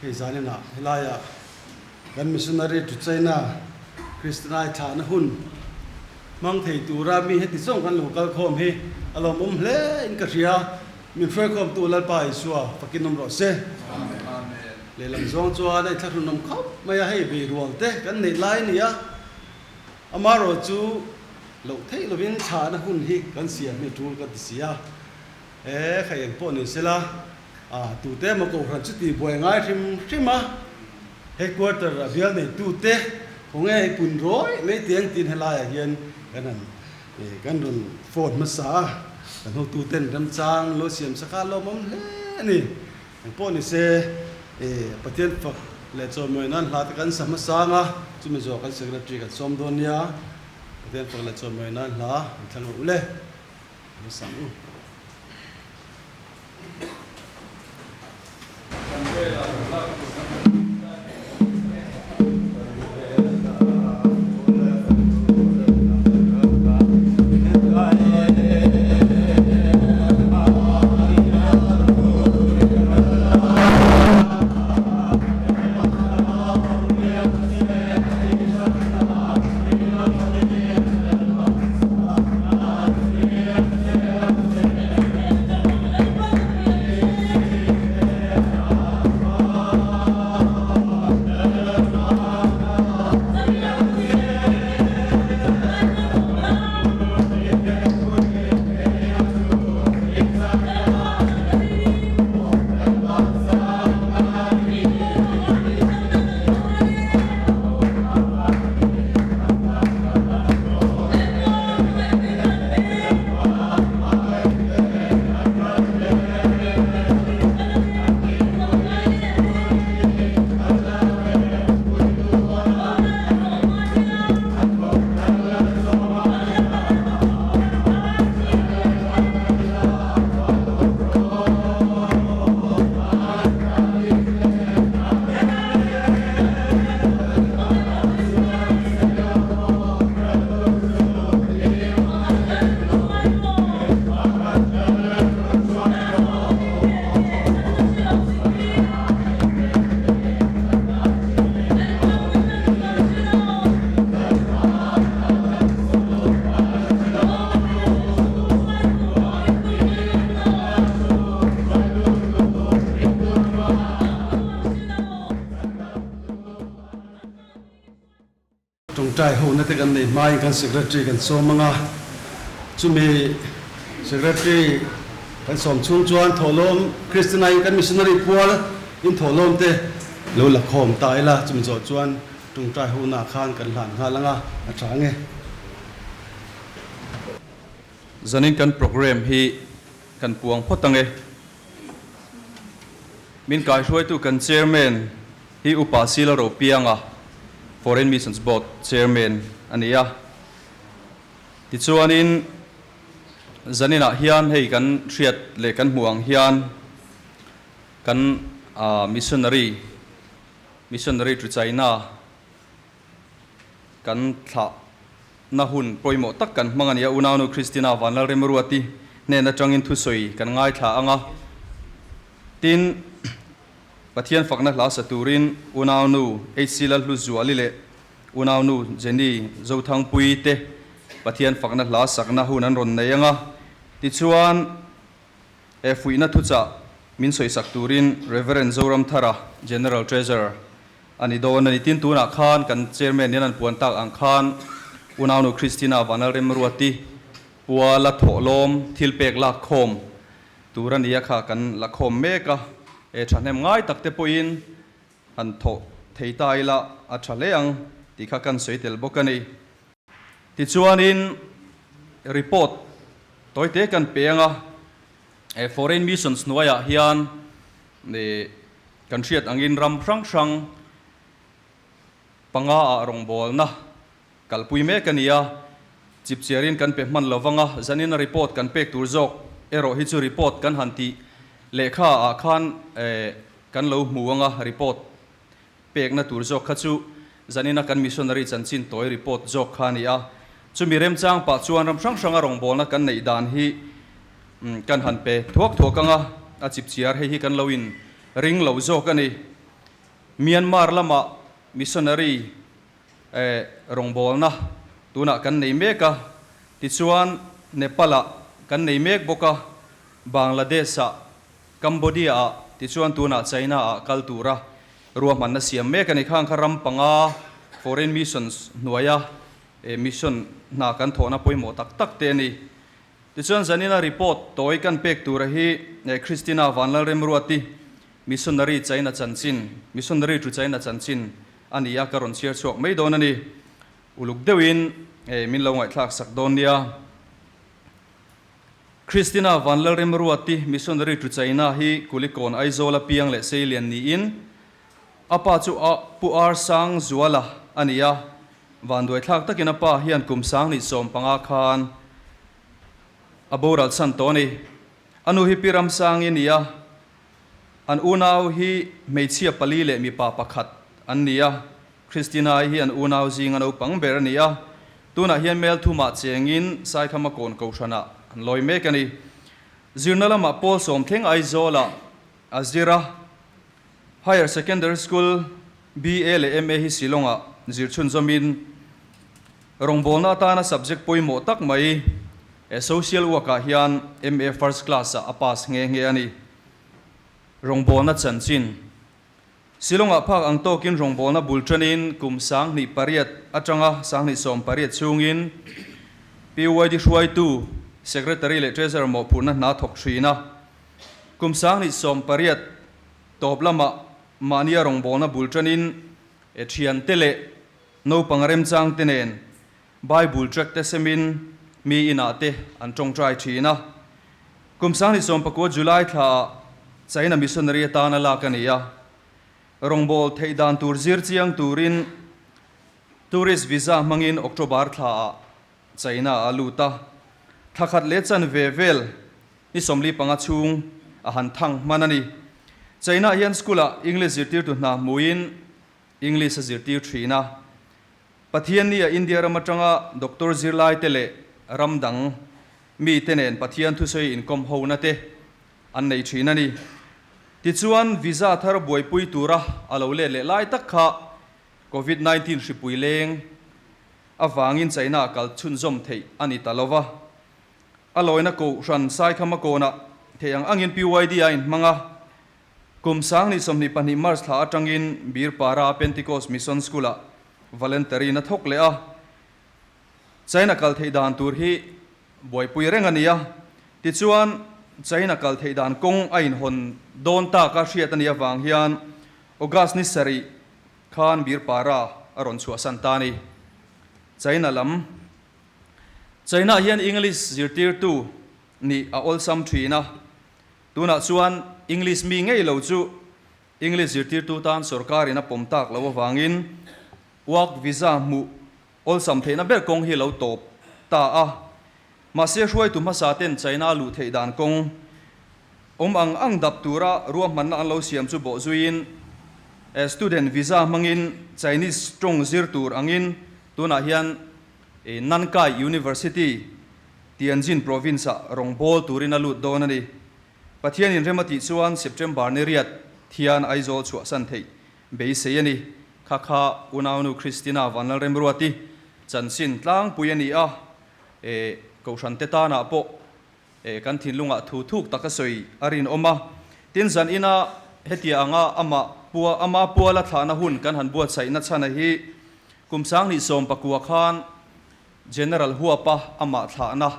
Hei zaninah helaiah kan missionary to China Christinai thlahna hun hmang thei tura mi heti zawng kan lo kal khawm hi a lawmawm hle in ka hria. Min hruaikhawmtu Lalpa Isua fakin awm rawh se. Lehlam zawng chuan hei thlahrunawm khawp mai a, hei beirual te kan neih lai a ni a, amaherawhchu loh theih lovin thlahna hun hi kan siam hi a tul ka ti si a. E, kha eng pawh ni sela, a tute emaw kohhran chu tih buai ngai hrim hrim a, headquarter a bial neitute khawnge i pun rawih mai tih ang tiin helaiah hian kan han kan rawn phone hmasa a, kan hotuten remchang lo siam sak a lawmawm hle a ni. Eng pawh ni se, e, Pathian fak leh chawimawi nan hla te kan sa hmasa ang a, chumi zawh kan secretary kan sawm dawn nia, Pathian fak leh chawimawi nan hla an thlang rawh u le. Tawngtai hona te kan neih hmain kan Secretary kan sawm ang a, chumi Secretary kan sawm chhung chuan thawhlawm Kristianai kan Missionary pual in thawhlawm te lo la khawm ta ila, chumi zawh chuan tawngtai hona khan kan hlan nghal ang a, a tha ang e. Zanin kan programme hi kan puang phawt ang e. Min kaihruaitu kan Chairman hi Upa Sila Ropianga, Foreign Missions Board Chairman a ni a. Tichuanin zaninah hian hei kan hriat leh kan hmuh ang hian kan missionary, Missionary to China, kan thlah na hun pawimawh tak kan hmang a ni a, Unaunu Christina Vanlalremruati hnen atangin thusawi kan ngaithla ang a, tin, Pathian fakna hla sa turin Unaunu HC Lalhluzuali leh Unaunu Jenny Zothangpuii te Pathian fakna hla sakna hun an rawn nei ang a, tichuan, He fuihna thuchah min sawisak turin Rev. Zoramthara, General Treasurer, a ni dawn a ni. Tin, tunah khan kan Chairman hian an puan tak ang khan Unaunu Christina Vanlalremruati puala thawhlawm thilpek lak khawm tur a ni a kha kan la khawm mek a. He thahnem ngai tak te pawhin han thawh thei ta ila a tha hle ang tih kha kan sawi tel bawk a ni. Tichuanin report tawite kan pe ang a, he foreign missions hnuaiah hian kan hriat angin ram hrang hrang panga ah rawngbawlna kalpui mek a ni a, chipchiarin kan pe hman lo vang a, zanin a report kan pek tur zawk erawh hi chu report kan han tih lehkha ah khan kan lo hmu ang a, report Pekna tur zawk kha chu zanina kan missionary chanchin tawi report zawk kha a ni a. Chumi remchang pah chuan ram hrang hranga rawngbawlna kan neih dan hi kan han pe thuak thuak ang a, a chipchiar hei hi kan lo in ring lo zawk a ni. Myanmar lama missionary rawngbawlna tunah kan nei mek a, tichuan Nepal-ah kan nei mek bawk a, Bangladesh-ah, Cambodia-ah, tichuan tunah China-ah kal tura ruahmanna siam mek a ni. Khang kha ram panga foreign missions hnuaia mission hna kan thawhna pawimawh tak tak te a ni. Tichuan zanina report tawi kan pek tura hi Christina Vanlalremruati Missionary China chanchin, Missionary to China chanchin a ni a, ka rawn chhiar chhuak mai dawn a ni. Uluk deuhin min lo ngaihthlak sak dawn nia. Christina Vanlalremruati Missionary to China hi Kulikawn Aizawl a piang leh seilian niin a pa chu a Pu Ar Sang Zuala a ni a, vanduaithlak takin a pa hian kum 2015 khan a boral chhan tawh a ni. A nu hi Pi Ramsangi a ni a, An unau hi hmeichhia pali leh mipa pakhat an ni a, Christina-i hi an unau zinga naupang ber a ni a, tunah hian mel thumah chengin Saikhama kawn kohhranah an lawi mek a ni. Zirna lamah Paul Sawmthleng Aizawlah a zir a, Higher Secondary School BA leh MA hi Shillong-ah zir chhunzawmin rawngbawlna atana subject pawimawh tak mai Social Work-ah hian MA First Class-ah a pass nghe nghe a ni. Rawngbawlna chanchin. Shillong-ah phak ang tawkin rawngbawlna bul tanin kum 2008 atanga 2018 chhungin PYD hruaitu, Secretary leh Treasurer mawhphurhna hna thawk thin a. Kum 2018 tawp lamah mahnia rawngbawlna bul tanin thiante leh naupang remchangte nen Bible tract te semin mi inah te an tawngtai thin a. Kum 2019 July thlaah China missionary atana lak a ni a. Rawngbâwl theih dan tur zir chiang turin tourist visa hmangin October thlaah China a lut a. Thla khat leh chan ve vel ni 45 chhung a han thang hman a ni. China hian school-ah English zirtirtu hna hmuin English a zirtir thin a. Pathian nia India ram atanga doctor zirlaite leh ram dang mite nen Pathian thusawi inkawm hona te an nei thin a ni. Tichuan visa thar buaipui tura a lo let leh lai tak kha Covid 19 hripui leng avangin China kal chhunzawm theih a ni ta lova. A lawina kohhran Saikhama kawnah theih ang angin PYD a inhmang a. Kum 2022 March thla atangin Birpara Pentecost Mission School-ah voluntary-in a thawk leh a. China kal theih dan tur hi buaipui reng a ni a. Tichuan, China kal theih dan kawng a inhawn dawn taka hriat a nih avang hian August ni sarih khan Birpara a rawn chhuahsan ta a ni. China lam China hian English zirtirtu nih a awlsam thin a. Tunah chuan English mi ngei lo chu English zirtirtu tan sorkarin a pawm tak loh avangin work visa hmuh awlsam theihna ber kawng hi lo tawp ta a. Mahse hruaitu hmasa ten China luh theih dan kawng awm ang ang dap tura ruahmanna an lo siam chu bawhzuiin student visa hmangin Chinese tawng zir tur angin tunah hian Nankai University Tianjin Province-ah rawngbâwl turin a lut dawn a ni. Pathianin rem a tih chuan September ni riat thian Aizawl chhuahsan theih beisei a ni. Kha kha unaunu Christina Vanlalremruati chanchin tlangpui a ni a, e Kohhran te tanah pawh e kan thinlungah thu thuk tak a sawi a rinawm a. Tin, zan ina hetia anga amah pua ama puala thlahna hun kan han buatsaihna chhana hi kum 2019 khan General huapa amah thlahna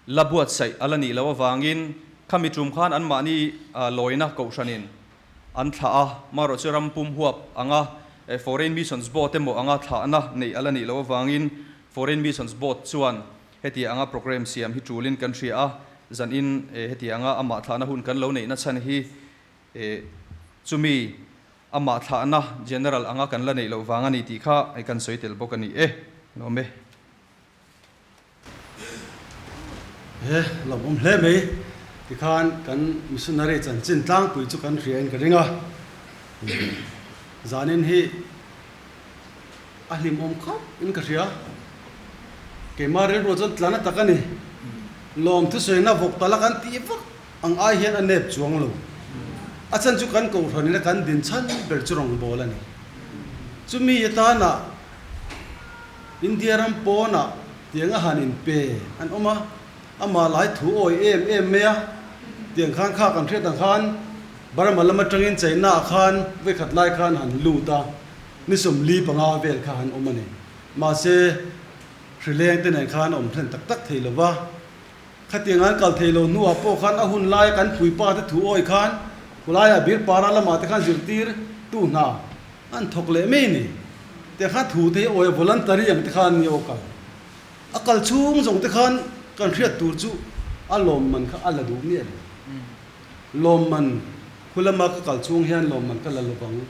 la buatsaih a la nih loh avangin khami tum khan anmahni lawina kohhranin an thlah a, marawh chu ram pum huap anga Foreign Missions Board emaw anga thlahna neih a la nih loh avangin Foreign Missions Board chuan heti anga programme siam hi tulin kan hria a, zanin heti anga amah thlahna hun kan lo neihna chhan hi chumi Amah thlahna General anga kan la neih loh vang a ni tih kha kan sawi tel bawk a ni e. Lawm e. He lawmawm hle mai tikhan kan missionary chanchin tlangpui chu kan hria in ka ring a, zanin hi a hlimawm khawp in ka hria, keimah rilru chuan tlana tak a ni, lawm thusawiina vawk tala kan tih vak ang ai hian a nep chuang lo. A chhan chu kan kohhran ila kan din chhan ber chu rawngbâwl a ni. Chumi atana India ram pawnah tiang a han inpe an awm a, amah lai thu awi em em mai a, tiang khan kha kan hriat ang khan Burma lam atangin China ah khan vawikhat lai khan han lut a, ni 45 vel kha han awm a ni. Mahse, hrileng te nen khan awm thlen tak tak thei lo va. Khatiang an kal thei lo hnuah pawh khan a hun laia kan puipa te thu awi khan khulaiah bir para lamah te khan zirtir tu hna an thawk leh mai a ni. Tiang khan thu te hi awi a voluntary ang te khan ni aw kal. A kal chhung zawng te khan kan hriat tur chu a lawmman kha a la duh miah lo. Lawmman khulama ka kal chhung hian lawmman ka la lovang.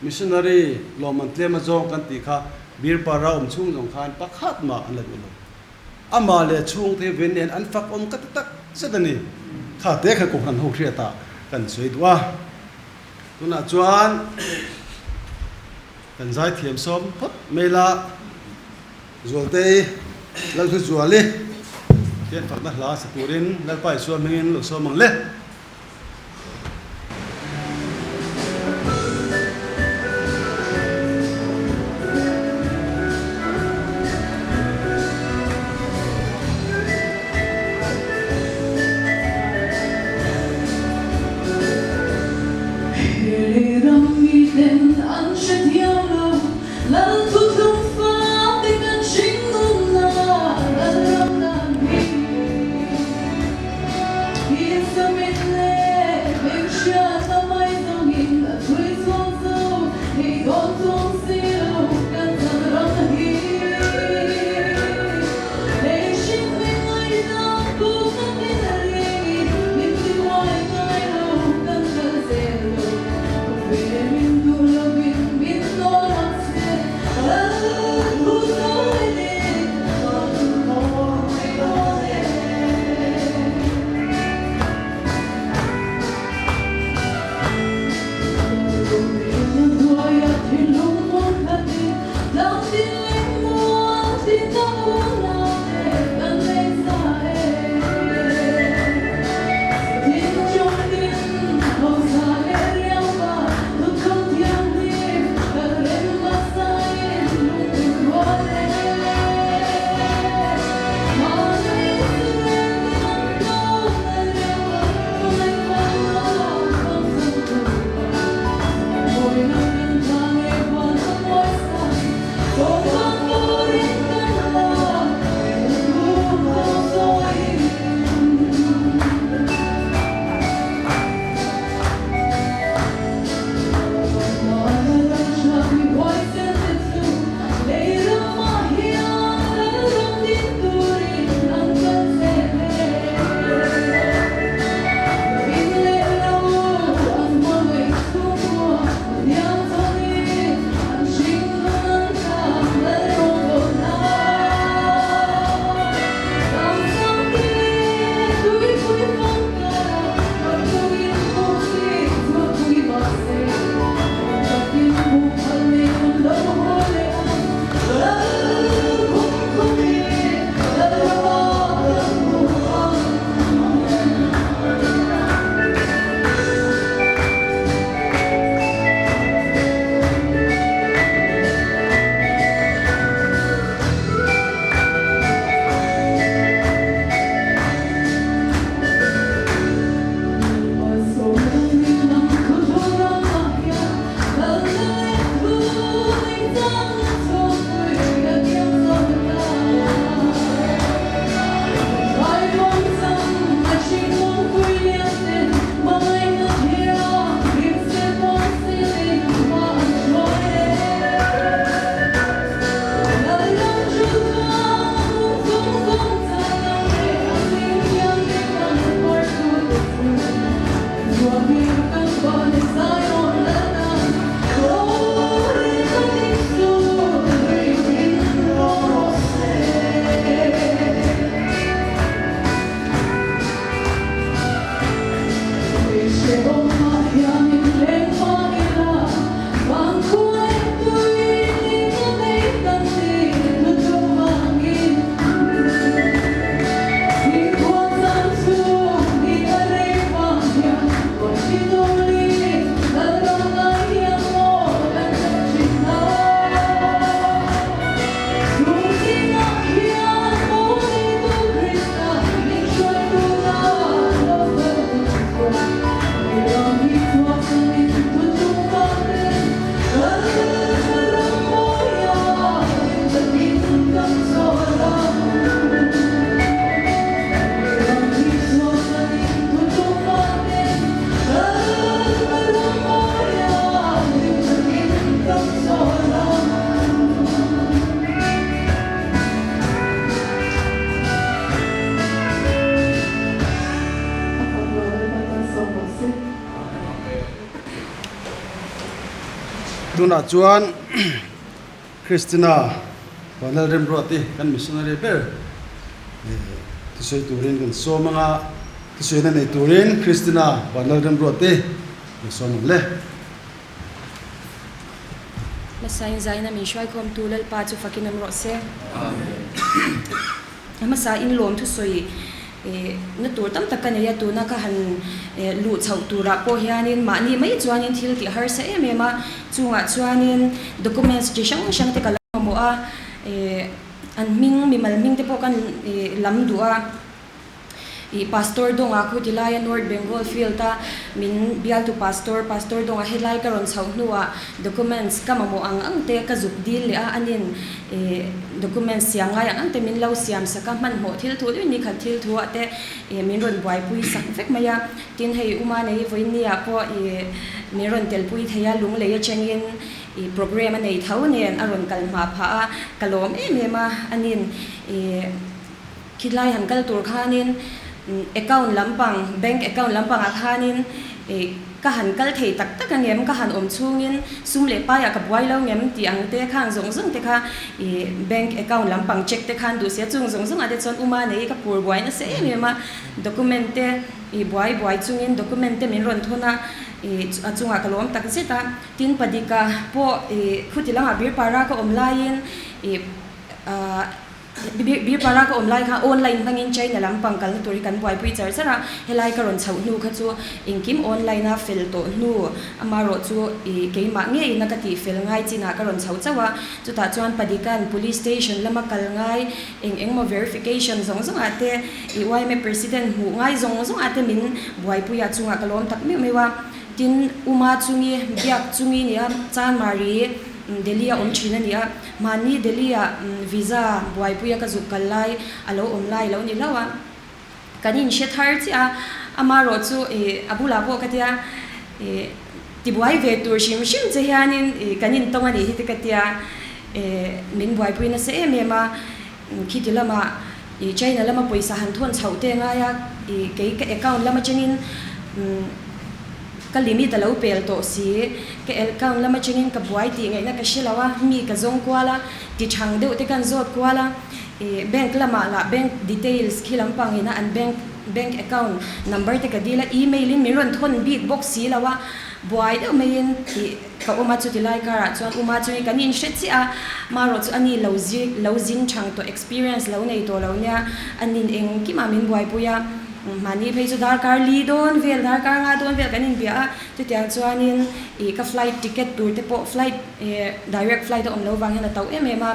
Missionary lawmman tlem a zawng kan tih kha bir para awm chhung zawng khan pakhat mah an la duh lo. Amah leh chhungte hi ven nen an fak awm ka ti tak zet a ni. Kha te kha Kohhran ho hriatah kan sawi duh a. Tunah chuan kan zaithiam sawm phawt mai la, Zualtei Lalhluzuali hian fakna hla sa turin Lalpa Isua hmingin lo sawm ang le. Tunah chuan Christina Vanlal Remruati kan missionary ber thusawi turin kan sawm ang a, thusawina nei turin Christina Vanlal Remruati kan sawm ang le. Hmasain zaina min hruaikhawmtu Lalpa chu fakin awm rawh se. Hmasain lawm thusawi na tur tam tak ka nei a, tuna ka han luh chhoh turah pawh hianin mahni mai chuanin thil tih harsa em em a, chungah chuanin documents chi hrang hrang te ka lo mamawh a, an hming mimal hming te pawh ka lam duh a. Ih Pastor Donga khu ti laia North Bengal field a min bialtu Pastor, Pastor Donga helai ka rawn chhoh hnuah documents ka mamawh ang ang te ka zuk dil leh a, anin ih documents siam ngai ang ang te min lo siam sak a, hmanhmawh thil thu ni khat thil thu ah te ih min rawn buaipui sak vek mai a, tin hei Uma nei vawiin ah pawh ih min rawn telpui thei a, lunglei atangin ih program a nei tho nen a rawn kal hma phah a, ka lawm em em a, anin ih. Khilai han kal tur khanin account lampang, bank account lampangah khanin ka han kal thei tak tak angem, ka han awm chhungin sum leh paiah ka buai lo ngem tih ang te khang zawng zawng te kha bank account lampang check te khan duh sia chung zawng zawngah te chuan uma nei ka pur buai nasa em em a, document te buai buai chungin document te min rawn thawn a, a chungah ka lawm tak zet a, tin padika pawh khuti lamah birpara ka awm laiin Birpara ka awm lai kha online hmangin China lampang kalna tur hi kan buaipui char char a, helai ka rawn chhoh hnu kha chu engkim online a fel tawh hnu amarawh chu ih keimah ngeiin a ka tih fel ngai chinah ka rawn chho chauh a, chutah chuan Padikan Police Station lama kal ngai eng engmaw verification zawng zawngah te ih yma President hmuh ngai zawng zawngah te min buaipui a chungah ka lawm tak meuh meuh a, tin Uma chungi biak chungi nia Chanmari Delhi a awm thin a ni a. Mahni Delhi-ah visa buaipuia ka zuk kal lai a lo awm lai lo ni hlauh a, kan inhre thar chiah a, amarawh chu a bulah pawh ka tia tibuai ve tur hrim hrim che hianin kan intawng a nih hi te ka tia, min buaipui nasa em em a, khiti lamah China lama pawisa han thawn chhoh te ngai a, kei ka account lam atangin Ka limit a lo pel tawh si, ka account lam atangin ka buai tih ngaihna ka hre lo a, mi ka zawng kual a, ti thang deuh te kan zawt kual a, ih bank lamah lah bank details khi lampang ina an bank bank account number te ka dil a, email in min rawn thawn bik bawk si lo a, buai deuh maiin ih ka awm a, chuti lai karah chuan uma chungin kan inhre chiah a, marawh chu ani lo zir lo zin thang tawh experience lo nei tawh lo nia, anin engkimah min buaipui a. Mahni phei chu darkar li dawn vel, darkar nga dawn vel kan inbia a, chutiang chuanin ih ka flight ticket tur te pawh flight ih direct flight a awm lo vang hian a to em em a,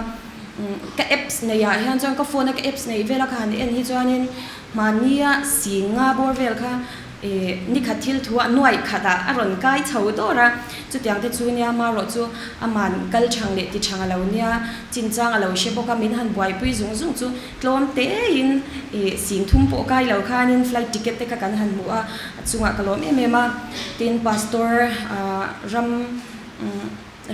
ka apps neihah hian chuan ka phone a ka apps neih vela ka han en hi chuanin mahnia sing nga bawr vel kha ih nikhat thil thu a nuaih khatah a rawn kai chho dawr a, chutiang te chu nia marawh chu aman kal thang leh ti thang a lo nia, chinchang a lo hre bawk a, min han buaipui zung zung chu. Tlawm tein ih sing thum pawh kai lo khanin flight ticket te kha kan han hmu a, a chungah ka lawm em em a. Tin, Pastor ah ram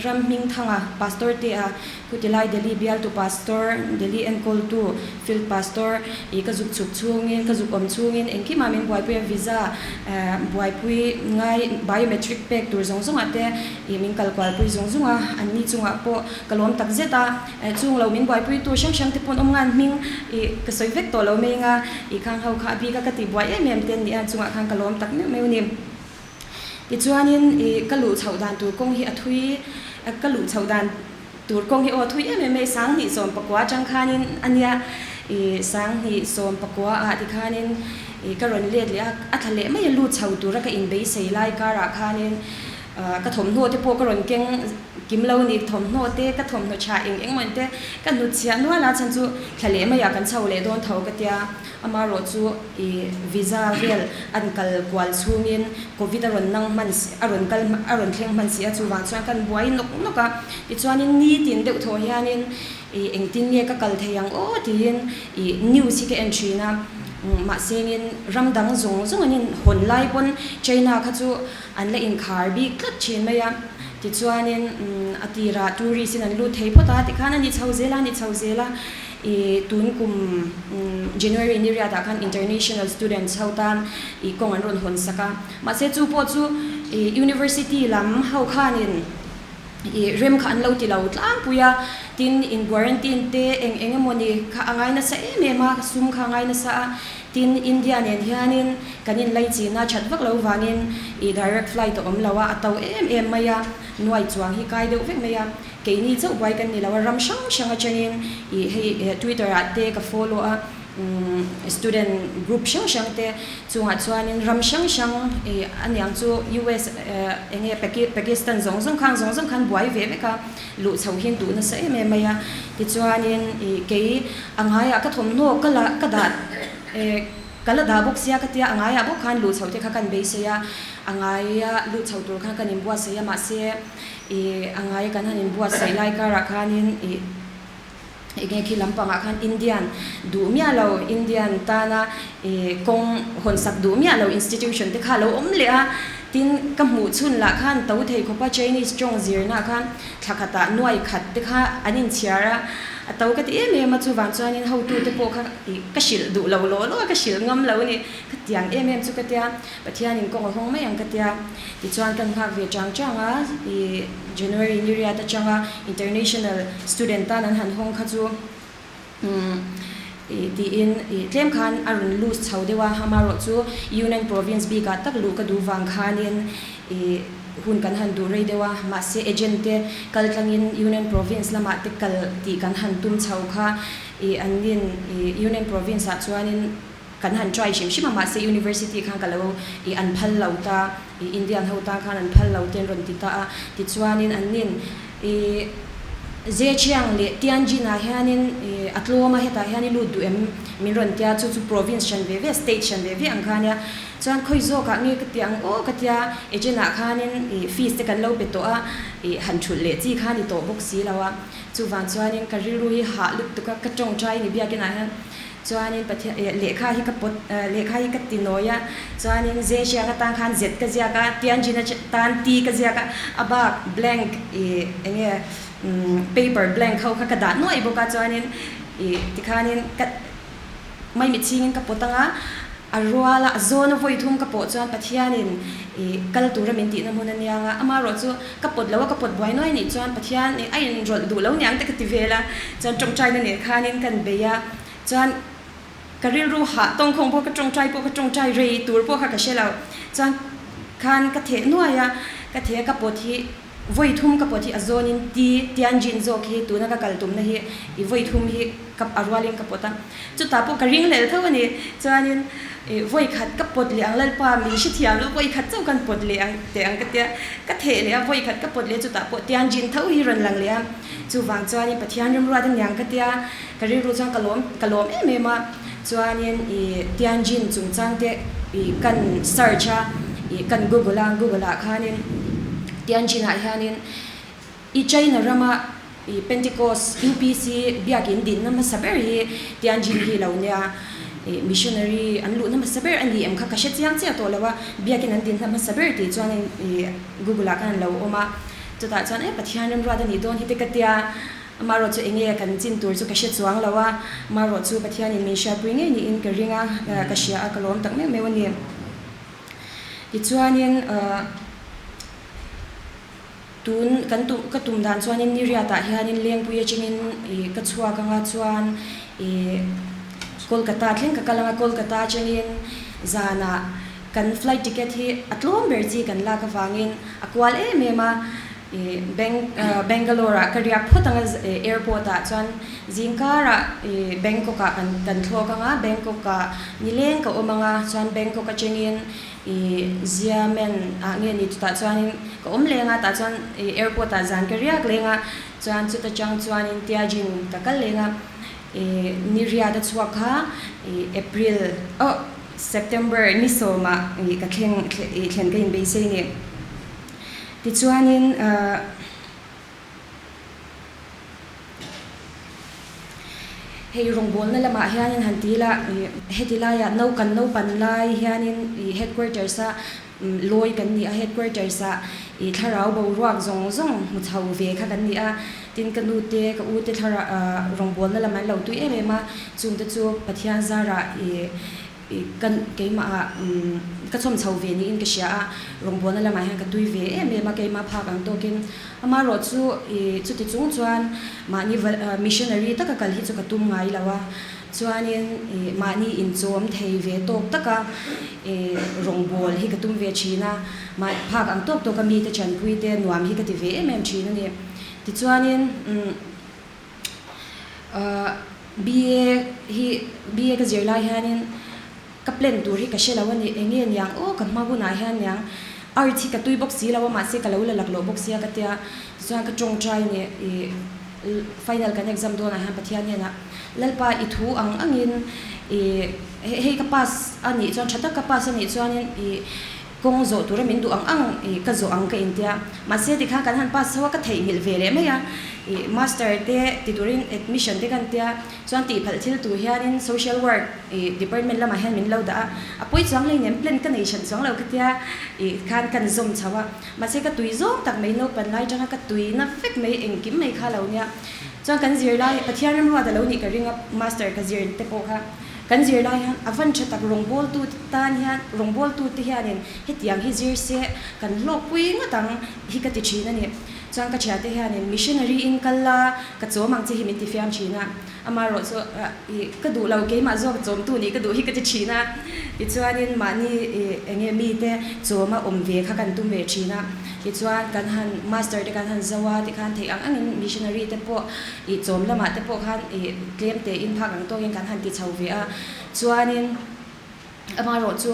ram hming thanga Pastor te a khutilai Delhi bialtu Pastor, Delhi enkawltu Field Pastor ih ka zuk chhuk chhungin ka zuk awm chhungin engkimah min buaipui a, visa buaipui ngai biometric pek tur zawng zawngah te ih min kal kualpui zung zung a, anni chungah pawh ka lawm takzet a. Chung lo min buaipui tu hrang hrang te pawn awm ngan hming ih ka sawi vek tawh lo mai anga ih khang ho kha a bik a ka tih buai em em te an nih a chungah khan ka lawm tak meuh meuh a ni. Tichuanin ih ka luh chhoh dan tur kawng hi a thui ka luh chhoh dan tur kawng hi aw a thui em em mai sanghnih sawm pakua atang khanin a nia ih sanghnih sawm pakua ah tikhanin ih ka rawn let leh a a thla leh mai a lut chho tura ka inbeisei lai karah khanin Ka thawmhnaw te pawh ka rawn keng kim lo ni, thawmhnaw te, ka thawmhnaw tha eng eng mawni te ka hnut chhiah nual a, chhan chu thla leh maiah kan chho leh dawn tho ka tia, amarawh chu ih visa vel an kal kual chhungin covid a rawn nang hman si a rawn kal a rawn thleng hman si a, chuvang chuan kan buai nawk nawk a, tichuanin nitin deuh thaw hianin ih engtin nge ka kal thei ang aw tiin ih news hi ka en thin a, mahsengin ram dang zawng zawng an inhawn lai pawn China kha chu An la inkhar bik tlat thin mai a, tichuanin a tirah tourist in an lut thei phawt a, tikhan a ni chho zel a, a ni chho zel a, ih tun kum January ni riatah khan international students ho tan ih kawng an rawn hawn sak a, mahse chu pawh chu ih university lam ho khanin. I rem kha an lo ti lo tlangpui a, tin in quarantine te eng eng emawni kha a ngai nasa em em a, sum kha a ngai nasa a, tin India nen hianin kan in laichin a that vak lo vangin i direct flight a awm lo a, a to em em mai a, nuai chuang hi kai deuh vek mai a, keini chauh buai kan ni lo a, ram hrang hrang atangin i hei Twitter ah te ka follow a. Student group hrang hrang te chungah chuanin ram hrang hrang ih a niang chu US eng nge Pakistan zawng zawng khan zawng zawng khan buai ve vek a, luh chho hian duh nasa em em mai a. Tichuanin ih kei a ngaiah ka thawmhnaw ka la ka dah eh ka la dah bawk sia ka tia a ngaiah bawk khan luh chho te kha kan beisei a, a ngaia luh chho tur khan kan inbuatsaih a mahse ih a ngaia kan han inbuatsaih lai karah khanin ih. Enge khi lampangah khan Indian duh miah lo, Indian tana ih kawng hawnsak duh miah lo institution te kha a lo awm leh a. Tin, ka hmuh chhun lah khan to thei khawpa Chinese tawng zirna khan thla khatah nuai khat te kha an inchhiar a, a to ka ti em em a, chuvang chuanin hotute pawh kha ih ka hrilh duh lo law law a, ka hrilh ngam lo a ni. Ka tiang em em chu ka tia, Pathianin kawng a hawng mai ang ka tia. Tichuan kan nghak ve chang chang a, ih January ni riat atanga international student tan an han hawng kha chu umm ih tiin ih tlem khan a rawn loose chho deuh a, amaherawh chu Yunnan province bikah tak luh ka duh vang khanin ih hun kan han duh rei deuh a, mahse agent te kal tlangin Yunnan province lamah te kal tih kan han tum chho kha ih an nin ih Yunnan province ah chuanin Kan han try hrim hrim a, mahse University khan ka lo i an phal lo ta, i Indian ho tan khan an phal lo te an rawn ti ta a, tichuanin an nin i Zhejiang leh Tianjin ah hianin i a tlawm a, hetah hian i lut duh em min rawn tia, chu chu province hran ve ve, state hran ve ve ang kha ania, chuan khawi zawkah nge ka ti ang aw ka tia, agent ah khanin i fees te kan lo pe tawh a, i han thulh leh chi kha ni tawh bawk si lo a, chuvang chuanin ka rilru hi hah lutuk a, ka tawngtai ni biakinah hian. Chuanin Pathian eh lehkha hi ka pawt eh lehkha hi ka ti nawi a, chuanin Zehriang atan khan Z ka ziak a, Tianjin atan T ka ziak a, a bak blank ih eng nge umm paper blank ho kha ka dah nuaih bawk a, chuanin ih tikhanin ka maimit chhingin ka pawt ang a, a rual a, a zawn a vawi thum ka pawh chuan Pathianin ih kal tura min tihna hmun a niang a, amaherawh chu ka pawt lo a, ka pawt buai nuai nih chuan Pathian ih a inrawlh duh lo niang te ka ti vel a, chuan tawngtaina nen khanin kan bei a, chuan ka rilru hah tawngkhawng pawh ka tawngtai pawh ka tawngtai rei tur pawh kha ka hre lo, chuan khan ka theh nuai a, ka theh a ka pawt hi vawi thum ka pawt hi a zawnin ti Tianjin zawk hi tuna ka kal tumna hi i vawi thum hi ka a rualin ka pawt a, chutah pawh ka ring hlel tho a ni, chuanin i vawi khat ka pawt leh ang Lalpa min hrethiam lo vawi khat chauh kan pawt leh ang teh ang ka tia, ka theh leh a vawi khat ka pawt leh a chutah pawh Tianjin tho hi rawn lang leh a. Chuvang chuanin Pathian rimruat a niang ka tia, ka rilru chuan ka lawm ka lawm em em a, chuanin ih Tianjin chungchang te ih kan search a, ih kan google a, google ah khanin Tianjin ah hianin i China rama ih Pentecost UPC biakin dinna hmasa ber hi Tianjin hi lo nia, ih missionary an luhna hmasa ber a ni em kha ka hre chiang chiah tawh lo a, biakin an dinna hmasa ber tih chuanin ih google ah khan an lo awm a. Chutah chuan e Pathian remruat a nih dawn hi te ka tia, amaherawh chu enge kan chin tur chu ka hre chuang lo a, amaherawh chu Pathianin min hriatpui ngei niin ka ring a, ka hria a, ka lawm tak meuh meuh a ni. Tichuanin tun kan tum ka tum dan chuanin ni riatah hianin Lengpui atangin ih ka chhuak anga chuan ih Kolkata thleng ka kal anga Kolkata atangin zanah Kan flight ticket hi a tlawm ber chi kan lak avangin a kual em em a, ih Bang Bangalore ah ka riak phawt anga airport ah chuan zingkarah ih Bangkok ah kan kan thlawk anga Bangkok ah nileng ka awm anga chuan Bangkok atangin ih Xiamen ah nge ni chutah chuanin ka awm leng a tah chuan ih airport ah zan ka riak leng a chuan chuta chang chuanin Tianjin ka kal leng a ih ni riat a chhuak kha ih April oh. September ni sawmah ka thleng i thlen ka inbeisei ni. Tichuanin hei rawngbawlna lamah hianin han ti ila heti laiah no kan naupan lai hianin i headquarters a lawi kan ni a, headquarters ah i thlarau boruak zawng zawng hmu chho ve kha kan ni a, tin ka nu te ka u te thlarau rawngbawlna lam an lo tui em em a, chungte chu Pathian zarah i. I ka keimahah ka chhawm chho ve niin ka hria a, rawngbawlna lamah hian ka tui ve em em a, keimah phak ang tawkin. Amaherawh chu i chuti chung chuan mahni missionary taka kal hi chu ka tum ngai lo a, chuanin i mahni inchawm thei ve tawk taka i rawngbâwl hi ka tum ve thin a, mah phak ang tawk tawka mite chanpui te nuam hi ka ti ve em em thin a ni. Tichuanin umm BA hi BA ka zir lai hianin ka plan tur hi ka hre lo a ni, eng nge niang aw ka hma hunah hian niang art hi ka tui bawk si lo a mahse ka lo la lak loh bawk sia ka tia tichuan ka tawngtai ni ih final kan exam dawnah hian Pathian hnenah Lalpa i thu ang angin ih hei ka pass a nih chuan tha tak ka pass a nih chuanin ih Kawng zawh tura min duh ang ang i ka zawh ang ka intia. Mahse tikhan kan han pass ho a ka theihnghilh ve leh mai a. I master te ti turin admission te kan tia. Chuan tihphalh thil tur hianin social work i department lamah hian min lo dah a. A pawi chuang hleinem plan ka nei hran chuang lo ka tia i khan kan zawm chho a. Mahse ka tui zawng tak mai naupan lai tanga ka tui na vek mai engkim mai kha lo nia. Chuan kan zirlai Pathian ramruat a lo nih ka ring a master ka zir te pawh kha. Kan zirlai hian a van tha tak rawngbawltu tan hian rawngbawltute hianin hetiang hi zir se kan hlawkpui ngawt ang hi ka ti thin a ni. Chuan ka thiante hianin missionary in kal la ka chawm ang che hi min ti fiam thin a, amaherawh chu ih ka duh lo keimah zawk chawmtu nih ka duh hi ka ti thin a. Tichuanin mahni ih eng nge mite chawma awm ve kha kan tum ve thin a. Tichuan kan han master te kan han zo a tikhan theih ang angin missionary te pawh Ih chawm lamah te pawh khan ih tlem te in phak ang tawkin kan han ti chho ve a, chuanin amaherawh chu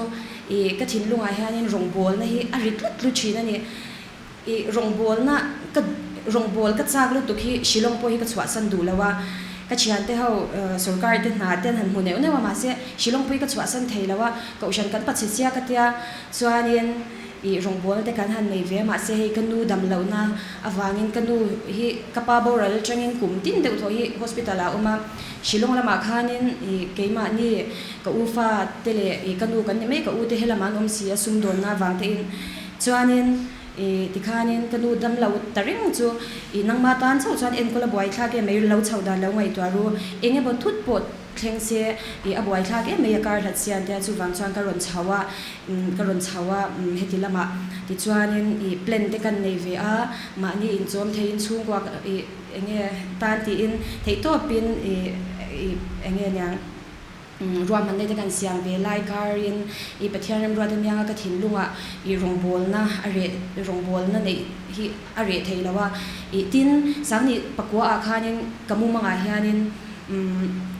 ih ka thinlungah hianin rawngbawlna hi a ri tlut tlut thin a ni. Ih rawngbawlna ka rawngbâwl ka châk lutuk hi Shillong pawh hi ka chhuahsan duh lo a, ka thiante ho sorkar te hna te an han hmu neuh neuh a mahse Shillong pawh hi ka chhuahsan thei lo a, kohhran kan pachhe sia ka tia chuanin Ih rawngbawlna te kan han nei ve a, mahse hei ka nu dam lohna avangin ka nu hi ka pa boral atangin kum tin deuh thaw hi hospital ah a awm a, Shillong lamah khanin ih keimahni ka u fa te leh ih ka nu kan ni mai ka u te helamah an awm si a sumdawnna avang te in chuanin ih tikhanin ka nu dam lo ta reng chu ih nangma tan chauh chuan enkawl a buaithlak em mai lo chhoh dan lo ngaihtuah ru eng emaw thut pawh Thleng se ih a buaithlak em mai a kar hlat sian te a chuvang chuan ka rawn chho a ka rawn chho a heti lamah tichuanin ih plan te kan nei ve a mahni inchawm theiin chhungkua ih eng nge tan tiin theihtawpin ih ih eng nge niang ruahmanna te kan siam ve lai karin ih Pathian remruat anianga ka thinlungah ih rawngbawlna a reh rawngbawlna neih hi a reh thei lo a ih tin Sangni pakua ah khanin ka mumangah hianin. Umm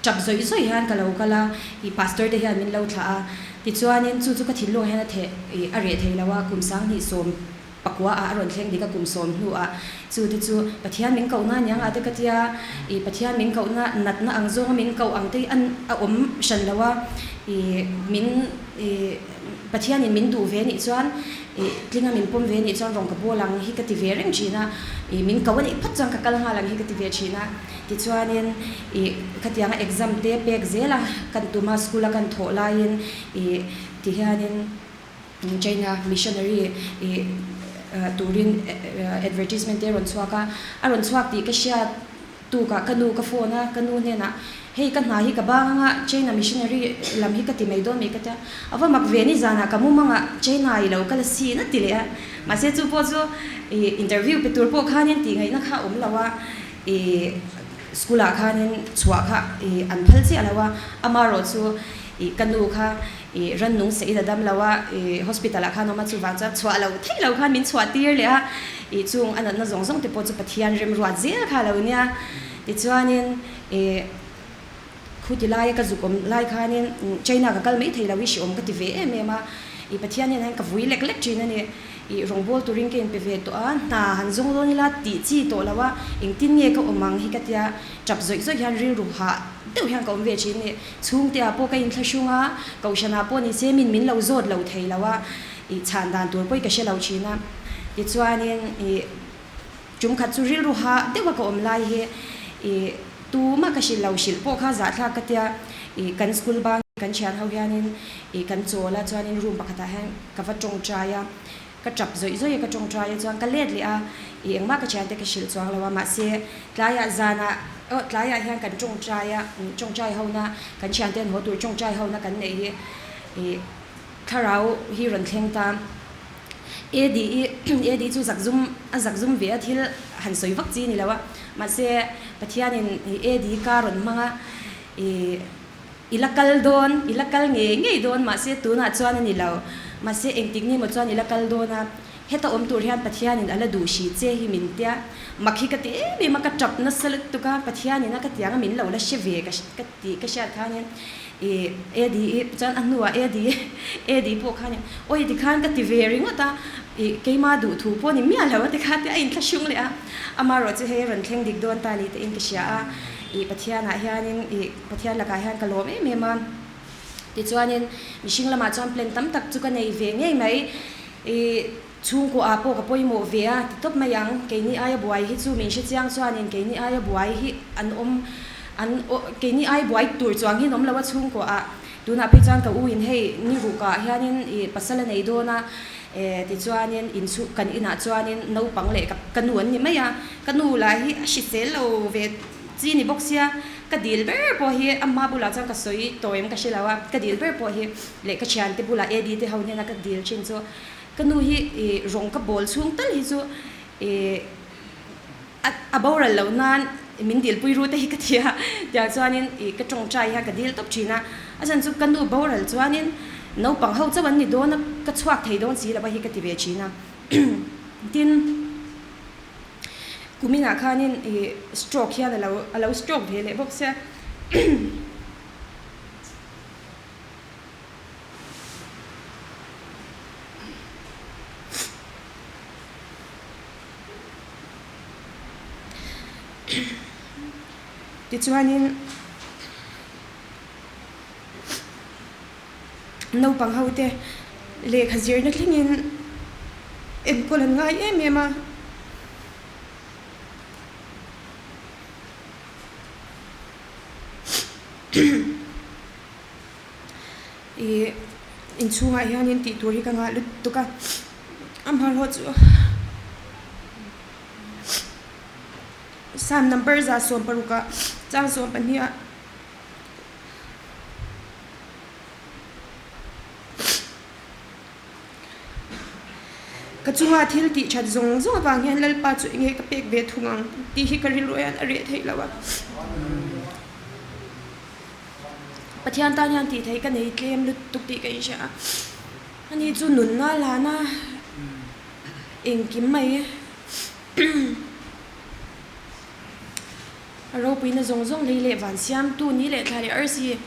tap zawih zawih hian ka lo kal a, ih pastor te hian min lo thlah a, tichuanin chu chu ka thinlungah hian a theh ih a reh thei lo a, kum 2010 ah a rawn thleng dik a kum sawm hnuah chu te chu Pathian min kohna aniang ah te ka tia, ih Pathian min kohna natna ang zawnga min koh ang te hi an a awm hran lo a, ih min ih Pathianin min duh ve nih chuan ih tlinga min pawm ve nih chuan rawng ka bawl ang hi ka ti ve reng thin a, ih min ko a nih phawt chuan ka kal nghal ang hi ka ti ve thin a. Tichuanin ih khatianga exam te pek zel a kan tum a, school a kan thawh laiin ih tihianin China missionary ih turin advertisement te a rawn chhuak a, a rawn chhuak tih ka hriat. Tukah ka nu ka phone a, ka nu hnenah, Hei ka hna hi ka bang anga China missionary lam hi ka ti mai dawn mai ka tia. A va mak ve ni zanah ka mumangah China i lo kal a sin a ti leh a. Mahse chu pawh chu i interview pe tur pawh khanin tih ngaihna kha a awm lo a, i school ah khanin chhuah kha i an phal chiah lo a. Amaherawh chu i ka nu kha i rannung seh in a dam lo a, i hospital ah khan awm a, chuvang chuan chhuah lo theih lo khan min chhuah tir leh a, i chung a natna zawng zawng te pawh chu Pathian remruat zel kha a lo nia. Tichuanin i khuti laia ka zuk awm lai khanin China ka kal mai thei lo i hreawm ka ti ve em em a, i Pathian hian ka vui lek lek thin a ni. I rawngbawl turin ka inpe ve tawh a, hna han zawng dawn ila tih chi tawh lo a, engtin nge ka awm ang hi ka tia, tap zawih zawih hian rilru hah deuh hian ka awm ve thin a ni. Chhungte-ah pawh ka inthlahrung a, Kohhranah pawh ni se min min lo zawt lo thei lo a, ih chhan dan tur pawh i ka hre lo thin a. Tichuanin ih tum khat chu rilru hah deuha ka awm lai hi ih tuma ka hrilh lo hrilh pawh kha zahthlak ka tia, ih kan school bang kan thian ho hianin ih kan chawl a chuanin room pakhatah hian ka va tawngtai a, ka tap zawih zawih a ka tawngtai a chuan ka let leh a, ih engmah ka thiante ka hrilh chuang lo a mahse tlaiah zanah. Aw tlaiah hian kan tawngtai a, tawngtai hona kan thianten haw tur tawngtai hona kan neih hi ih thlarau hi rawn thleng ta. AD i AD chu zakzum a zakzum ve a thil han sawi vak chi ni lo a, mahse Pathianin AD ka rawn hmang a ih i la kal dawn i la kal ngei ngei dawn mahse tunah chuan a ni lo, mahse engtik ni maw chuan i la kal dawn a. Heta awm tur hian Pathianin a la duh hri che hi min tia, mak hi ka ti em em a, ka tap nasa lutuk a, Pathianin a ka tiang a min lo la hre ve ka ka tih ka hriat khanin ih AD i chuan a hnuah AD AD pawh khanin awi tikhan ka ti ve ringawt a, ih keima duh thu pawh ni miah lo a tikha tia a inthlahrung leh a, amaherawh chu hei a rawn thleng dik dawn ta ni tein ka hria a, ih Pathianah hianin ih Pathian lakah hian ka lawm em em a. Tichuanin mihring lamah chuan plan tam tak chu ka nei ve ngei mai. I chhungkaw ah pawh ka pawimawh ve a ti tawp mai ang. Keini aia buai hi chu min hrechiang chuanin keini aia buai hi an awm an keini ai buai tur chuang hi an awm lo a chhungkaw ah. Tunah phei chuan ka u in hei ni rukah hianin i pasal a nei dawn a e tichuanin in chhu kan inah chuanin naupang leh ka nu an ni mai a. Ka nu lah hi a hrisel lo ve Chi ni bawk sia, ka dil ber pawh hi amma bulah chuan ka sawi tawh em ka hre lo a, ka dil ber pawh hi leh ka thiante bulah AD te ho hnena ka dil thin chu ka nu hi ih rawng ka bawl chhung tal hi chu ih a boral loh nan min dilpui ru te hi ka ti a, tiang chuanin ih ka tawngtai hian ka dil tawp thin a, a chhan chu ka nu boral chuanin naupang ho chauh an ni dawn a, ka chhuak thei dawn si lo a hi ka ti ve thin a, tin. Kuminah khanin ih stroke hian a lo a lo stroke ve leh bawk sia. Tichuanin naupang ho te lehkha zirna thlengin enkawl an ngai em em a. Ih inchhungah hianin tih tur hi ka ngah lutuk a, amaherawhchu chu Psalm number 160 ah chang 12 ah. Ka chunga thil tih that zawng zawng avang hian Lalpa chu enge ka pek ve thung ang tih hi ka rilru hian a reh theih lo a. Pathian tan hian tih theih ka nei tlem lutuk tih ka inhria a. Ani chu nunna lana engkim mai. A ropuina zawng zawng lei leh van siamtu, ni leh thla leh arsi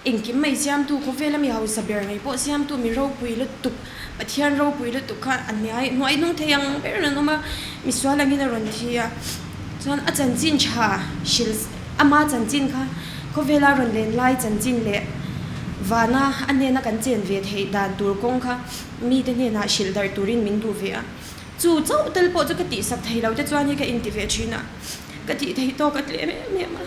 engkim mai siamtu, khawvela mi hausa ber ngei pawh siamtu mi ropui lutuk, Pathian ropui lutuk kha a hniai hnuai hnung thei ang ber an awm a, misual angin a rawn thi a, chuan a chanchin tha hrilh ama chanchin kha khawvela rawn len lai chanchin leh vana a hnena kan chen ve theih dan tur kawng kha mite hnenah hrilh darh turin min duh ve a. Chu chauh tel pawh chu ka tihsak thei lo te chuan hi ka inti ve thin a, ka tih theih tawk a tlem em em a.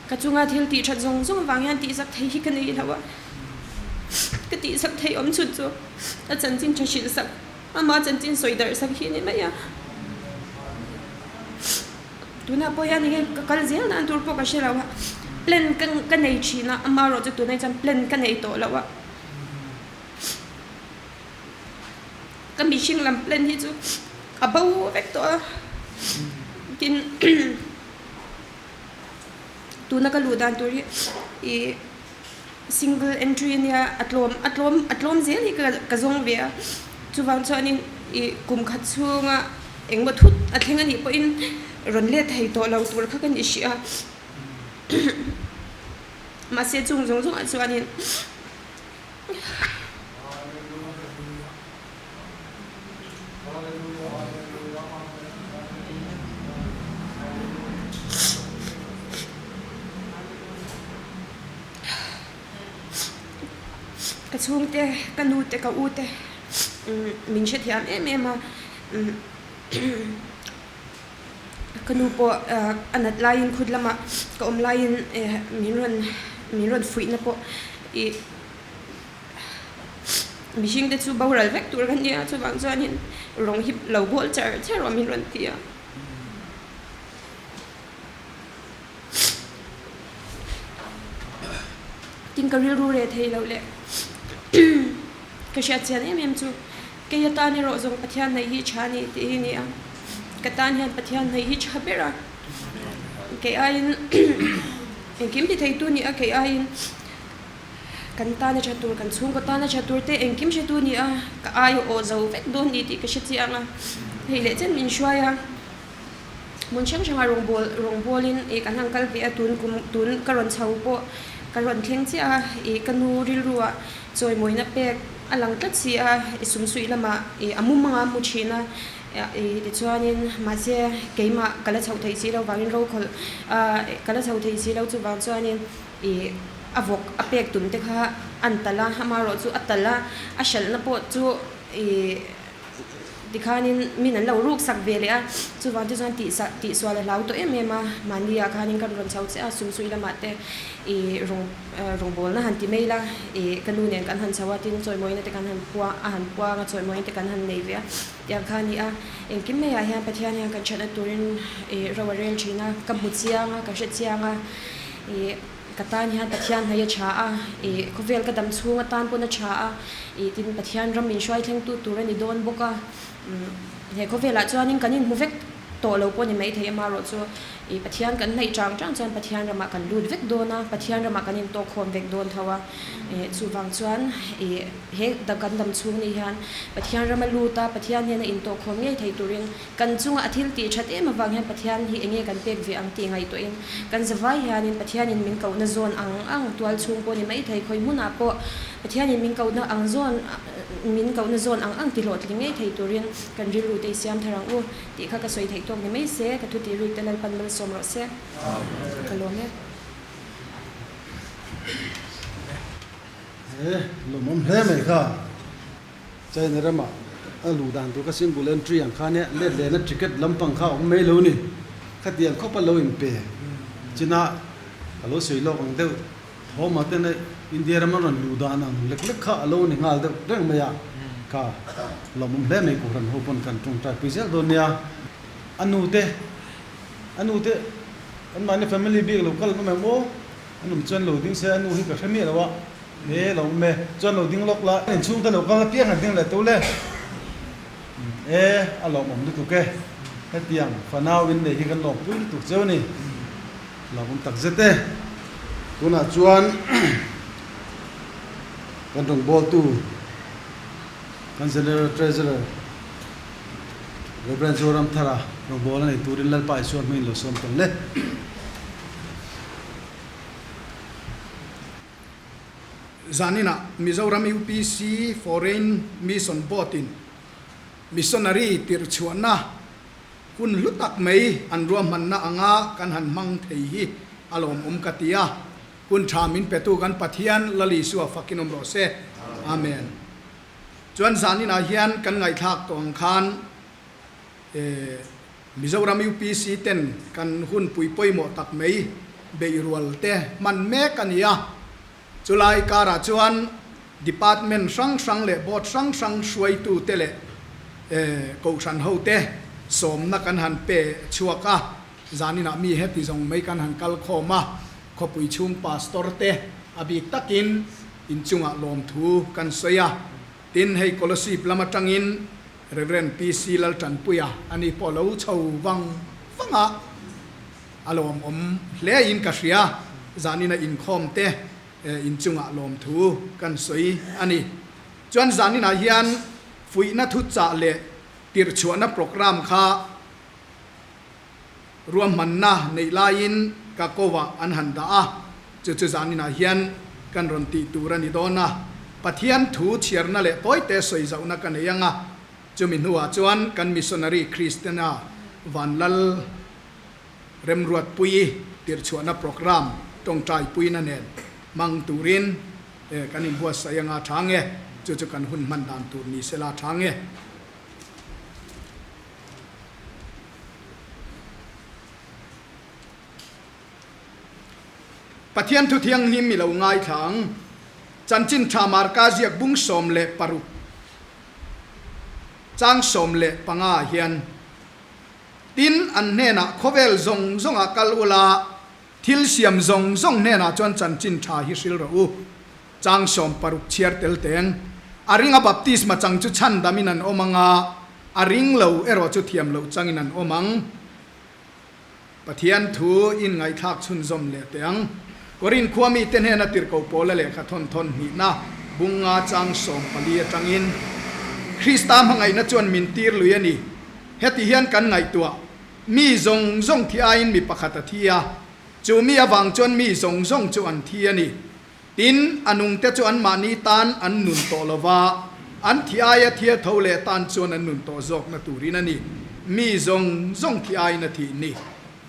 Ka chunga thil tih that zawng zawng avang hian tihsak thei hi ka nei lo a, ka tihsak thei awm chhun chu a chanchin tha hrilhsak, ama chanchin sawi darhsak hi a ni mai a. Tunah pawh hian enge ka kal zel dan tur pawh ka hre lo a, plan ka ka nei thin a, amaherawh chu tunah chuan plan ka nei tawh lo a, ka mihring lam plan hi chu a bo vek tawh a, tin tuna ka luh dan tur hi ih single entry ania a tlawm a tlawm a tlawm zel hi ka ka zawng ve a chuvang chuanin ih kum khat chhunga engmaw thut a thleng anih pawhin rawn let thei tawh lo tur kha ka ni hrih a mahse chung zawng zawngah chuanin. Ka chhungte, ka nute, ka ute min hrethiam em em a, ka nu pawh a nat laiin khut lamah ka awm laiin min rawn min rawn fuihna pawh ih. Mihring te chu boral vek tur kan nia, chuvang chuanin rawng hi lo bawl char char awm in rawn ti a. Tin ka rilru reh thei loh leh ka hriat chian em em chu kei atan erawh zawng Pathian hnaih hi tha a ni tih hi a ni a, ka tan hian Pathian hnaih hi tha ber a, kei aiin engkim ti theitu ni a, kei aiin kan tana tha tur, kan chhungkaw tana tha tur te engkim hretu ni a, ka ai aw zo vek dawn ni tih ka hre chiang a, hei leh chen min hruai a. Hmun hrang hrangah rawngbawl rawngbawlin ih kan han kal ve a tun kum tun ka rawn chho pawh ka rawn thleng chiah a ih ka nu rilruah chawimawina pek a lang tlat si a ih sumsuih lamah ih a mum anga mu thin a ih tichuanin mahse keimah ka la chhoh theih si lo vangin rokhawlh ah ka la chho thei si lo chuvang chuanin ih a vawk a pek tum te kha an talh a amaherawh chu a talh a a hralhna pawh chu ih. Tikhanin min an lo ruk sak ve leh a, chuvang te chuan tih tih sual a hlau tawh em em a, mahni ah khanin kan rawn chho chiah a, sumsui lamah te ih rawng rawngbawlna han ti mai la, ih ka nu nen kan han chho a, tin chawimawina te kan han puang a han puang a, chawimawina te kan han nei ve a, tiang kha a ni a, engkim maiah hian Pathian hian kan thatna turin ih ro a rel thin a, ka hmu chiang a, ka hre chiang a, ih. Ka tan hian Pathian hnaih a tha a, ih khawvel ka dam chhung atan pawn a tha a, ih tin Pathian ram min hruai thlengtu tur a ni dawn bawk a, he khawvelah chuanin kan inhmu vek tawh lo pawh ni maithei amaherawh chu ih Pathian kan hnaih chang chang chuan Pathian ramah kan lut vek dawn a, Pathian ramah kan intawkkhawm vek dawn tho a, ih chuvang chuan ih he kan dam chhung ni hian Pathian rama lut a, Pathian hian a intawkkhawm ngei thei turin Kan chunga a thil tih that em avang hian Pathian hi enge kan pek ve ang tih ngaihtuahin kan zavai hianin Pathianin min kohna zawn ang ang tual chhung pawh ni maithei khawi hmunah pawh Pathianin min kohna ang zawn min kohna zawn ang ang ti hlawhtling ngei thei turin kan rilru te i siam thar ang u tih kha ka sawi theih tawk ni mai se ka thu tih rik te Lalpan malsawm rawh se ka lawm e. He lawmawm hle mai kha. China rama a luh dan tur kha single entry ang khan e let lehna ticket lampang kha a awm mai lo ni. Khatiang khawp a lo inpe chinah a lo sawi lawk ang deuh thawmah ten a India rama rawn luh dan ang lek lek kha a lo ni nghal deuh reng mai a kha lawmawm hle mai Kohhran ho pawn kan tawngtai pui zel dawn nia. A nu te a nu te an mahni family bik lo kal an awm em aw an awm chuan lo ding se a nu hi ka hre miah lo a. E lo awm e, chuan lo ding lawk la, inchhung te lo kal apiang han ding leh teuh le. E, a lawmawm lutuk e, hetiang fanau in nei hi kan lawmpui lutuk cheu a ni, lawmawm tak zet e. Tunah chuan kan rawngbawltu kan General Treasurer Rev. Zoramthara rawngbawlna nei turin Lalpa Isua hmingin lo sawm tawng le. Zaninah Mizoram UPC Foreign Mission Board-in Missionary tirhchhuahna hun hlu tak mai an ruahmanna anga kan han hmang thei hi a lawmawm ka ti a, hun tha min petu kan Pathian Lal Isua fakin awm rawh se. Amen. Chuan zaninah hian kan ngaihthlak tawh ang khan Mizoram UPC ten kan hunpui pawimawh tak mai beihrual te hman mek a ni a, chulai karah chuan department hrang hrang leh board hrang hrang hruaitu te leh kohhran ho te sawmna kan han pe chhuak a, zaninah mi heti zawng mai kan han kal khawm a, khawpui chhung pastor te a bik takin inchungah lawmthu kan sawi a, tin hei Kolasib lam atangin Rev. PC Laltanpuia a ni pawh lo chho vang vang a, a lawmawm hle in ka hria, zanina inkhawm te inchungah lawmthu kan sawi a ni. Chuan zaninah hian fuihna thuchah leh tirhchhuahna programme kha ruahmanna neih laiin ka ko-ah an han dah a, chu chu zaninah hian kan rawn tih tur a ni dawn a, Pathian thu chhiarna leh tawite sawi zauhna ka nei ang a, chumi hnuah chuan kan missionary Kristiana Vanlal Remruatpuii tirhchhuahna programme tawngtaipuina nen hmang turin kan inbuatsaih anga tha nge, chu chu kan hun hman dan tur ni sela tha nge. Pathian thu thianghlim i lo ngaithla ang. Chanchin Tha Marka ziak bung 16 chang 15 ah hian, Tin, an hnenah khawvel zawng zawngah kal ula, thil siam zawng zawng hnenah chuan chanchin tha hi hril rawh u. Chang 60 chhiar tel teng. A ringa baptisma chang chu chhandamin an awm ang a, a ring lo erawh chu thiam loh changin an awm ang. Pathian thu in ngaihthlak chhunzawm leh teh ang. Korin khua mite hnena tirhkoh Paula lehkha thawn thawn hnihna bung nga chang 14 atangin, Krista hmangaihna chuan min tir lui a ni. Heti hian kan ngaihtuah, Mi zawng zawng thi aiin mi pakhat a thi a, chu mi avang chuan mi zawng zawng chu an thi a ni. Tin, a nungte chu anmahni tan an nun tawh lo va, an thi aia thia tho leh tan chuan an nun tawh zawkna turin a ni. Mi zawng zawng thi aiin a thih ni.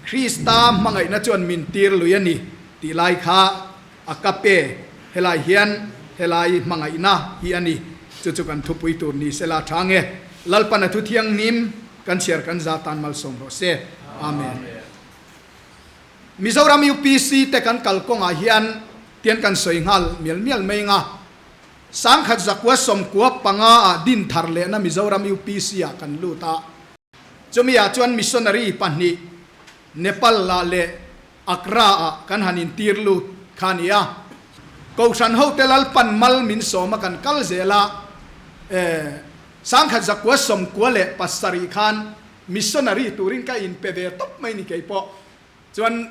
Krista hmangaihna chuan min tir lui a ni tih lai kha a ka pe. Helai hian helai hmangaihna hi a ni. Chu chu kan thupui tur ni sela tha nge. Lalpan a thu thianghlim kan chhiar kan za tan malsawm rawh se. Amen. Mizoram UPC te kan kal kawngah hian tian kan sawi nghal mial mial mai nga. 1995 ah din thar lehna Mizoram UPC ah kan lut a. Chumi ah chuan missionary pahnih Nepal ah leh Accra ah kan han intir lut kha a ni a. Kohhran hote Lalpan mal min sawm a kan kal zel a. 1997 khan Missionary turin ka inpe ve tawp mai ni kei pawh chuan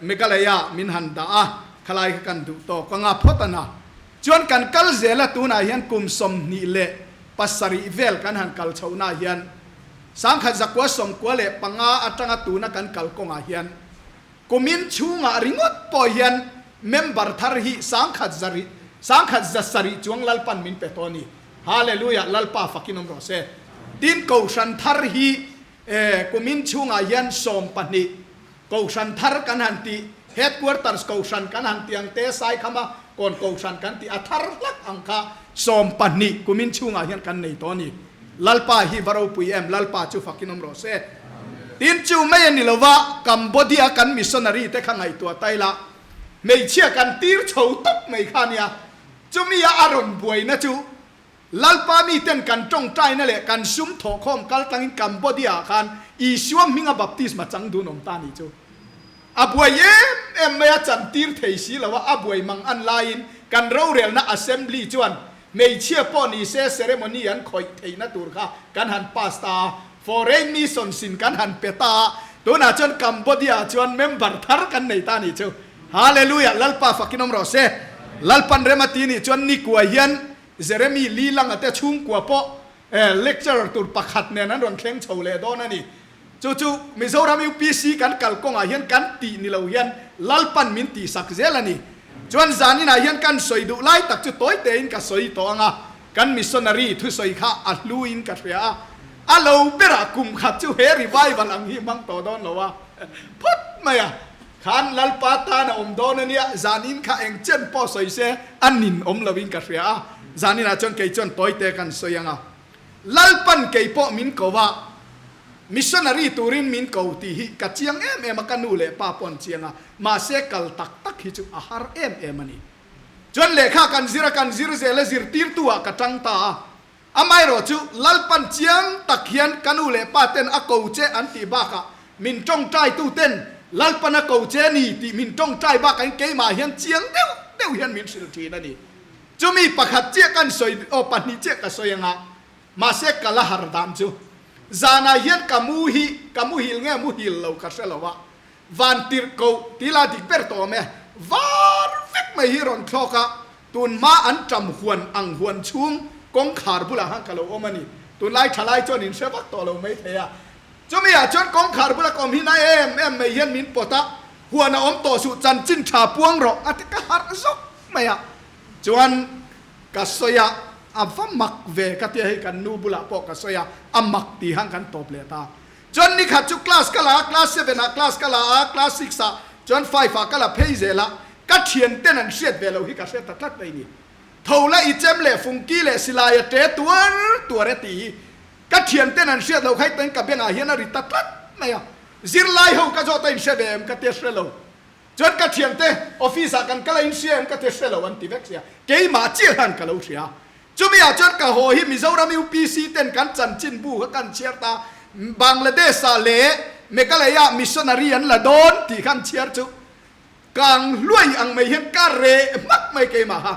Meghalaya min han dah a, khalai kha kan duh tawk anga phawt a na. Chuan kan kal zel a tunah hian kum 27 vel kan han kal chhohna hian 1995 atanga tuna kan kal kawngah hian kumin chhungah ringawt pawh hian member thar hi sangkhat zarih 107 chuang Lalpan min pe tawh a ni. Hallelujah Lalpa fakin awm rawh se. Tin Kohhran thar hi kumin chhungah hian 12 Kohhran thar kan han tih, Headquarters Kohhran kan han tih ang te, Saikhama kawn Kohhran kan tih a thar hlak ang kha 12 kumin chhungah hian kan nei tawh a ni. Lalpa hi va ropui em, Lalpa chu fakin awm rawh se. Tin chu mai a ni lova Cambodia kan missionary te kha ngaihtuah ta ila hmeichhia kan tir chho tawp mai kha a nia. Chumi a a rawn buaina chu Lalpa miten kan tawngtaina leh kan sum thawhkhawm kal tlangin Cambodia ah khan Isua hminga baptisma chang dun awm ta ni chu a buai em em mai a, chan tir thei si lo a, a buai mang an laiin kan rorelna assembly chuan hmeichhia pawh ni se ceremony an khawih theihna tur kha kan han pass ta a, foreign missions in kan han pe ta a, tunah chuan Cambodia ah chuan member thar kan nei ta ni chu. Hallelujah Lalpa fakin awm rawh se. Lalpan rem a ti nih chuan nikua hian Jeremy Lee Langa te chhungkua pawh lecturer tur pakhat nen an rawn thleng chho leh dawn a ni. Chu chu Mizoram UPC kan kal kawngah hian kan tih ni lo hian Lalpan min tihsak zel a ni. Chuan zaninah hian kan sawi duh lai tak chu tawi tein ka sawi tawh ang a, kan missionary thusawi kha a hluin ka hria a, a lo berah kum khat chu he revival ang hi hmang tawh dawn lo a phawt mai a. Khan Lalpa tan a awm dawn a nia, zanin kha eng chen pawh sawi se a nin awm loin ka hria a, zaninah chuan kei chuan tawite kan sawi ang a, Lalpan kei pawh min ko a, missionary turin min ko tih hi ka chiang em em a, ka nu leh pa pawh an chiang a, mahse kal tak tak hi chu a har em em a ni. Chuan lehkha kan zir a, kan zir zel a, zirtirtu ah ka tang ta a, Amaherawhchu, Lalpan chiang tak hian ka nu leh pa ten a ko che an tih bakah min tawngtaitu ten Lalpan a ko che ni tih min tawngtai bakah in keimah hian chiang deuh deuh hian min hrilh thin a ni. Chumi pakhat chiah kan sawi, aw pahnih chiah ka sawi anga, mahse ka la har dan chu zanah hian ka mu hi ka muhil nge muhil lo ka hre lo a, van tirh koh tih la dik ber tawh awm e, var vek mai hi rawn thlawk a, Tun hma an ṭam huan ang huan chhung kawngkhar bulah khan ka lo awm a ni. Tunlai ṭhalai chuan in hre vak tawh lo mai thei a. Chumi ah chuan kawngkhar bula ka awm hi na em em mai hian min pawt a, huan a awm tawh suh chanchin ṭha puang rawh a ti ka harh zawk mai a. Chuan ka sawi a, a va mak ve ka tia hei kan nu bulah pawh ka sawi a, a mak tih han kan tawp leh ta. Chuan nikhat chu class ka la a, class seven ah class ka la a, class six ah chuan five ah ka la phei zel a, ka thian ten an hriat ve lo hi ka hre ta tlat mai ni. Tho la i chem leh fungki leh silai a ṭe tuar tuar e tih hi ka thian ten an hriat lo khai ten ka bengah hian a ri ta tlat mai a. Zirlai ho ka zawt a in hre ve em ka tia hre lo. Chuan ka thiante office ah kan kal a in hria em ka ti hre lo an ti vek sia. Keimah chiah hian ka lo hria. Chumi ah chuan ka haw hi Mizoram UPC ten kan chanchin bu kha kan chhiar ta. Bangladesh ah leh Meghalaya ah missionary an la dawn tih kha an chhiar chu kang hluai ang mai hian ka reh hmak mai keimah kha.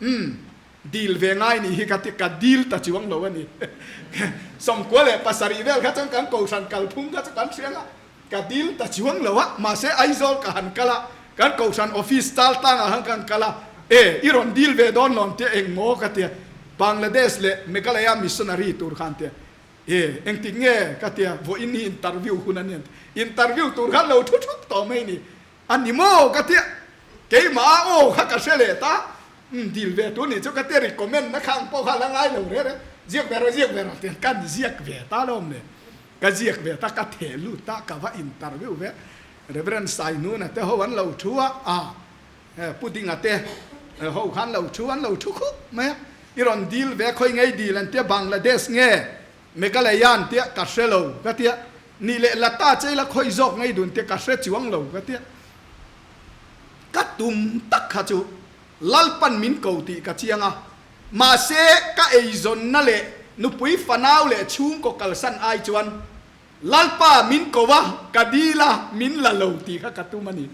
Umm dil ve ngai nih hi ka ti ka dil ta chuang lo a ni. 97 vel kha chuan kan kohhran kalphung kha chu kan hria nga. Ka dil ta chuang lo a, mahse Aizawl ka han kal a, kan kohhran office tal tangah khan ka han kal a, e, i rawn dil ve dawn lawm tia eng maw ka tia, Bangladesh leh Meghalaya missionary tur khan tia, e, engtik nge ka tia, vawiin hi interview hun a nia, interview tur khan lo thu thup tawh mai ni, a ni maw ka tia, keimah a aw kha ka hre leh ta, umm dil ve tur nih chu ka tia recommend na kha ang pawh kha la ngai lo reh reh, ziak ve rawh ziak ve rawh tia kan ziak ve ta lawm le. Ka ziak ve ta, ka theh lut ta, ka va interview ve. Reverend Sainuna te ho an lo thu a, ah Pu Dinga te ho khan lo thu, an lo thu khup mai a. I rawn deal ve, khawi ngei deal an tia, Bangladesh nge Meghalaya an tia, ka hre lo ka tia. Nih leh Lata che ila khawi zawk ngei dun tia, ka hre chuang lo ka tia. Ka tum tak kha chu Lalpan min ko tih ka chiang a, mahse ka eizawnna leh nupui fanau leh chhungkaw kalsan ai chuan Lalpa min ko a, ka dil a, min la lo tih kha ka tum a ni.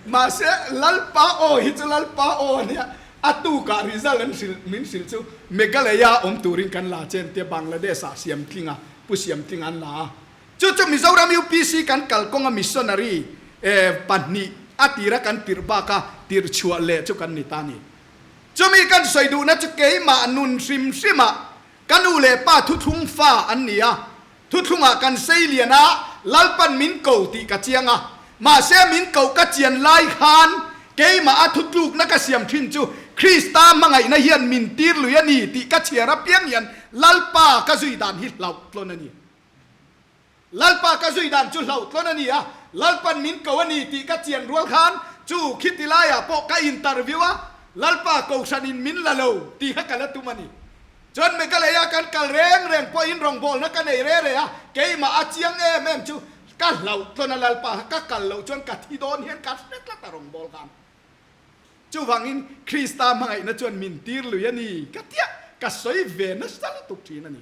Mahse Lalpa aw hi chu Lalpa aw a nia, a tukah result an hrilh min hrilh chu Meghalaya awm turin kan la chen tia Bangladesh ah Siamtlinga, Pu Siamtlinga an la a. Chu chu Mizoram UPC kan kalkawnga missionary pahnih a tira kan tirh baka tirh chhuah leh chu kan ni ta a ni. Chumi kan sawi duhna chu keimah nun hrim hrimah ka nu leh pa thuthlung fa an ni a, thuthlungah kan sei lian a, Lalpan min ko tih ka chiang a, mahse min koh ka chian lai khan keimah a thutlukna ka siam thin chu Krista hmangaihna hian min tir lui a ni tih ka chhiar apiang hian Lalpa ka zui dan hi hlauhtlawn a ni. Lalpa ka zui dan chu hlauhtlawn a ni a, Lalpan min ko a ni tih ka chian rual khan chu khiti laiah pawh ka interview a, Lalpa kohhranin min la lo tih kha ka la tum a ni. Chuan Meghalaya kan kal reng reng pawhin rawngbawlna ka nei re re a, keimah a chiang em em chu ka hlauhtlawn a, Lalpa kha ka kal loh chuan ka thi dawn hian ka hre tlat a rawngbâwl khan. Chuvangin Krista hmangaihna chuan min tir lui a ni ka tia ka sawi ve nasa lutuk thin a ni.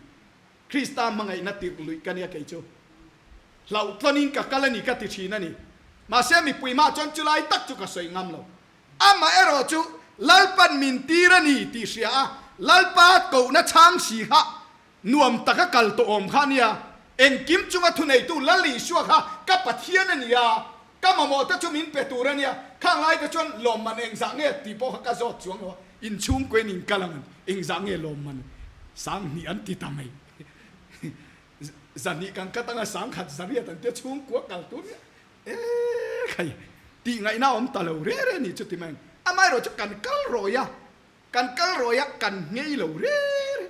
Krista hmangaihna tirh luih ka nia kei chu. Hlauhtlawnin ka kal a ni ka ti thin a ni. Mahse mipui mah chuan chulai tak chu ka sawi ngam lo. Amah erawh chu Lalpan min tir a ni tih hria a, Lalpa kohna chhang si kha nuam taka kal tawh awm kha a nia. Engkim chunga thuneitu Lal Isua kha ka Pathian a ni a, ka mamawh te chu min pe tur a nia. Khang lai te chuan lawmman engzah nge tih pawh kha ka zawt chuang lo a. Inchhungkuain in kal ang an ti. Engzah nge lawmman 2000 an ti ta mai. 200 kan kat anga 1000 800 an tia chhungkua kal tur nia. E khai tih ngaihna awm ta lo re re ni chuti mai. Amaherawh chu kan kal rawi a, kan kal rawi a kan nghei lo re re.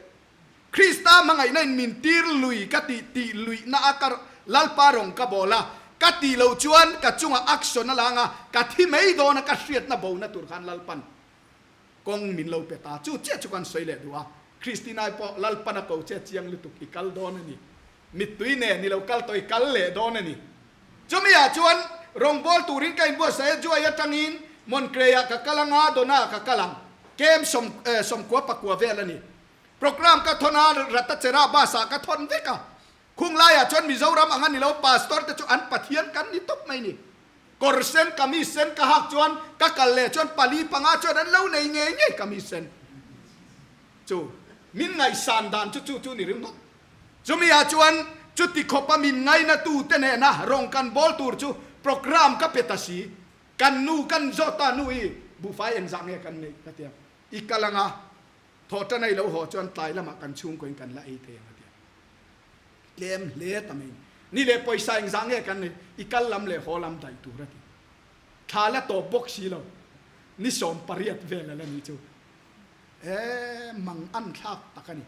Krista hmangaihna in min tir lui ka tih tih luihna a ka Lalpa rawng ka bawl a, ka tih loh chuan ka chungah action a lang a, ka thi mai dawn a ka hriatna bona tur khan Lalpan Kawng min lo pe ta. Chu chiah chu kan sawi leh duh a. Christinai pawh Lalpan a ko che chiang lutuk i kal dawn a ni. Mittui nen i lo kal tawh i kal leh dawn a ni. Chumi ah chuan rawngbâwl turin ka inbuatsaih a, Juai atangin Monclay-ah ka kal ang a, Donna-ah ka kal ang. Kem 90 pakua vel a ni. Programme ka thawn a, Ratachera bus-ah ka thawn vek a. Khung laiah chuan Mizoram ang a ni lo, Pastor te chu an Pathian kan ni tawp mai ni. Kawr sen kamis sen ka hak chuan ka kal leh chuan pali panga chuan an lo nei ngei ngei kamis sen chu min ngaihsan dan chu chu chu ni ringawt. Chumi ah chuan chuti khawpa min ngaina tu te nena rawng kan bawl tur chu program ka pe ta si. Kan nu kan zawt ta nu i buhfai engzah nge kan neih ka tia i kal anga thawh tan a i lo haw chuan tlai lamah kan chhungkaw in kan la ei thei ang a tia. Tlem hle ta mai. Ni leh pawisa engzah nge kan nei? I kal lam leh haw lam daih tur a ti. Thla la tawp bawk si lo. Ni 18 vel a la ni chu. E, mang an thlak tak a ni.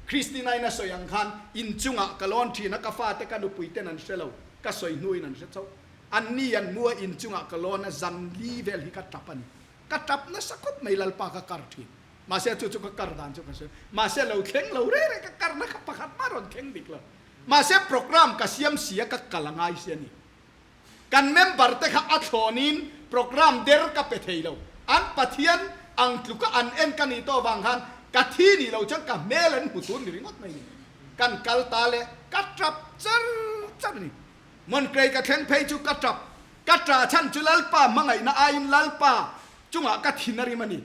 Christina-in a sawi ang khan inchungah ka lawn thin a, ka fate ka nupui ten an hre lo. Ka sawi hnuin an hre chauh. Anni an hmu a, inchungah ka lawn a, zan li vel hi ka tap a ni. Ka tap nasa khawp mai Lalpa ka kar thin. Mahse chu chu ka kar dan chu ka sawi. Mahse lo thleng lo reh reh ka karna kha pakhat mah rawn thleng dik lo. Mahse program ka siam si a ka kal a ngai si a ni. Kan member te kha a thlawnin programme der ka pe thei lo. An Pathian ang tluka an en ka nih tawh vang khan ka thi nih lo chuan ka hmel an hmu tur ni ringawt mai ni. Kan kal ta leh ka tap char char a ni. Monkrei ka thleng phei chu ka tap. Ka tah chhan chu Lalpa hmangaihna aiin Lalpa chungah ka thin a rim a ni.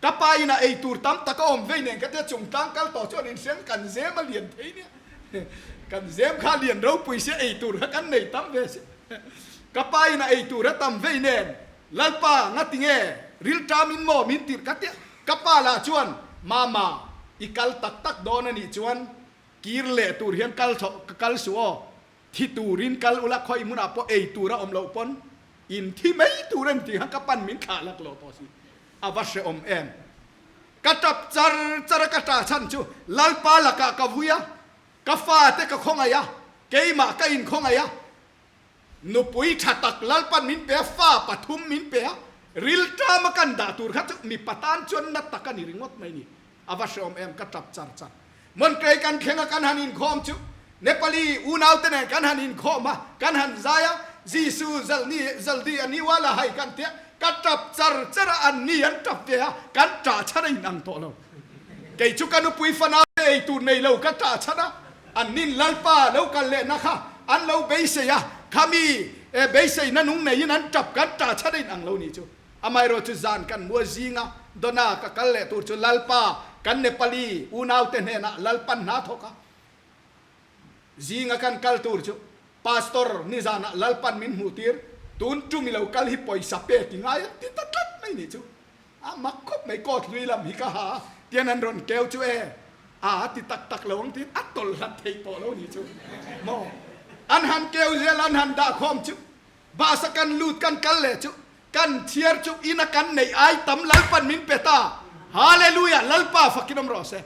Ka pa inah ei tur tam tak a awm vei nen ka tia chungtlang kal tawh chuan inhreng kan zem a lian thei nia. Kan zem kha lian ropui sia ei tur kha kan nei tam ve sia. Ka pa inah ei tur a tam vei nen Lalpa ngati nge rilṭam in maw min tirh ka tia. Ka pa lah chuan Mama i kal tak tak dawn a nih chuan kir leh tur hian kal kal suh aw. Thi turin kal ula khawi hmunah pawh ei tur a awm loh pawn in thi mai tur a ni tih khan ka pan min thlah lak lo tawh si. A va hrehawm em? Ka tap char char a ka tah chhan chu Lalpa lakah ka vui a, ka fate ka khawngaih a, keimah ka inkhawngaih a, nupui tha tak Lalpan min pe a, fa pathum min pe a, rilṭama kan dah tur kha chu mipa tan chuan na tak a ni ringawt mai ni. A va hrehawm em? Ka tap char char. Montrey kan thleng a kan han inkhawm chu Nepali unaute nen kan han inkhawm a, kan han zai a, Jisu zalni zaldi a ni uala hai kan tia, ka tap char char a, an ni an tap ve a, kan tah chhan a inang tawh lo. Kei chu ka nupui fanaute ei tur nei lo ka tah chhan a, an nin Lalpa lo kal lehna kha an lo beisei a, khami beiseina nung neiin an tap kan tah chhan a inang lo ni chu. Amaherawh chu zan kan mua zinga Dona ka kal leh tur chu Lalpa kan Nepali unaute hnenah Lalpan hna thawk a. Zinga kan kal tur chu Pastor nizanah Lalpan min hmuh tir, tun tum i lo kal hi pawisa pek i ngai a ti ta tlat mai nih chu. A mak khawp mai coat hlui lam hi ka ha a, tian an rawn keu chu e a ti tak tak lo ang tiin a tawlh hlat theih tawh lo nih chu maw. An han keu zel an han dah khawm chu Bus a kan lut kan kal leh chu kan chhiar chu in a kan neih ai tam Lalpan min pe ta. Hallelujah! Lalpa fakin awm rawh se.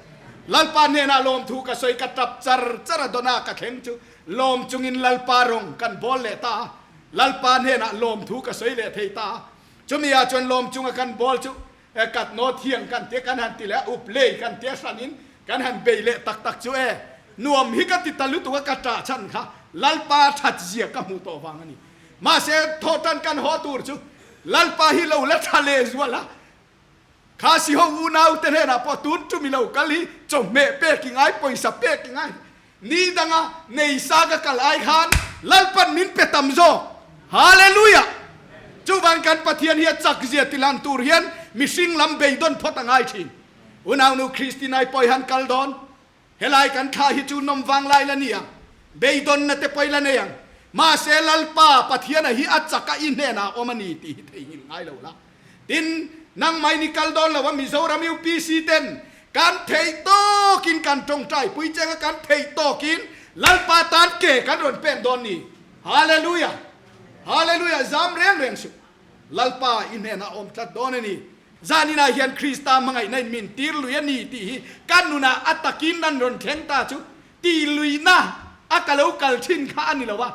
Lalpa hnenah lawmthu ka sawi ka tap char char a dawna ka thleng chu lawm chungin Lalpa rawng kan bawl leh ta a. Lalpa hnenah lawmthu ka sawi leh thei ta a. Chumi ah chuan lawm chunga kan bawl chu kat naw thiang kan tia kan han ti leh a, up lei kan tia hranin kan han bei leh tak tak chu e. Nuam hi ka ti ta lutuk a, ka ṭah chhan kha Lalpa ṭhat zia ka hmuh tawh vang a ni. Mahse, thawhṭan kan haw tur chu Lalpa hi lo la ṭha leh zual a, kha siho unau te hnenah pawh tun ṭum i lo kal hi chawhmeh pek i ngai, pawisa pek i ngai. Ni danga nei sa ka kal ai khan Lalpan min pe tam zawk. Hallelujah! Chuvang kan Pathian hi a chak zia tilan tur hian mihring lam beidawn phawt a ngai ṭhin. Unaunu Christinai pawh hi han kal dawn. Helai kan thla hi chu nawm vang lai la ni ang, beidawnna te pawh i la nei ang. Mahse Lalpa Pathiana hi a chak a i hnenah a awm a ni tih hi theihnghilh ngai lo la. Tin, nangmah in i kal dawn lo a Mizoram UPC ten kan theih tawkin kan tawngtai pui cheng a kan theih tawkin Lalpa tan ke kan rawn pen dawn ni. Hallelujah! Hallelujah! Zam reng reng suh. Lalpa i hnenah a awm tlat dawn a ni. Zaninah hian Krista hmangaihna in min tir lui a ni tih hi ka nunah a takin an rawn thleng ta chu ti luihna a ka lo kal thin kha a ni lo a.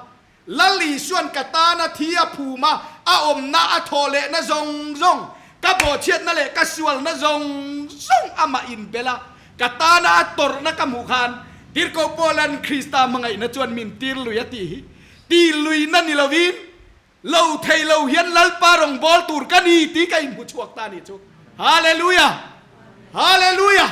Lal Isuan ka tana thi a phum a, a awmna a thawh lehna zawng zawng, ka bawhchhiatna leh ka sualna zawng zawng amah inbel a, ka tana a tawrhna ka hmuh khan Tirhkoh Paulan Krista hmangaihna chuan min tir lui a tih hi ti luihna ni lovin Lo thei lo hian Lalpa rawngbâwl tur ka ni tih ka inhmu chhuak ta a nih chu. Hallelujah! Hallelujah!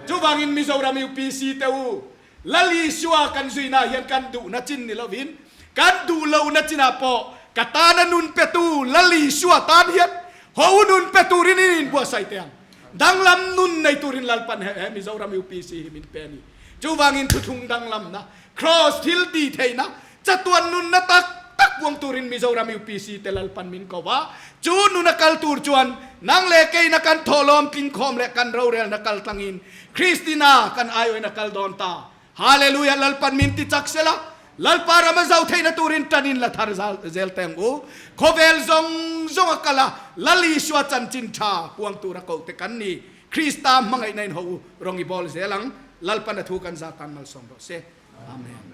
Chuvangin Mizoram UPC te u, Lal Isua kan zuinah hian kan duhna chin ni lovin, kan duh lohna chinah pawh ka tana nun petu Lal Isua tan hian ho nun pe turin in inbuatsaih teh ang. Danglam nun nei turin Lalpan he Mizoram UPC hi min pe a ni. Chuvangin thuthlung danglamna, Kraws thil tih theihna, Chatuan nunna tak tak buang turin Mizoram UPC te Lalpan min ko a, chu nuna kal tur chuan nang leh keina kan thawhlawm tlingkhawm leh kan rorelna kal tlangin Kristina kan aiawin a kal dawn ta. Hallelujah Lalpan min ti chak sela, Lalpa ram a zau theihna turin tan in la thar zel teh ang u. Khawvel zawng zawng a kal a, Lal Isua chanchin tha puang tura koh te kan ni. Krista hmangaihna in ho u rawng i bawl zel ang. Lalpan a thu kan za tan malsawm rawh se. Amen.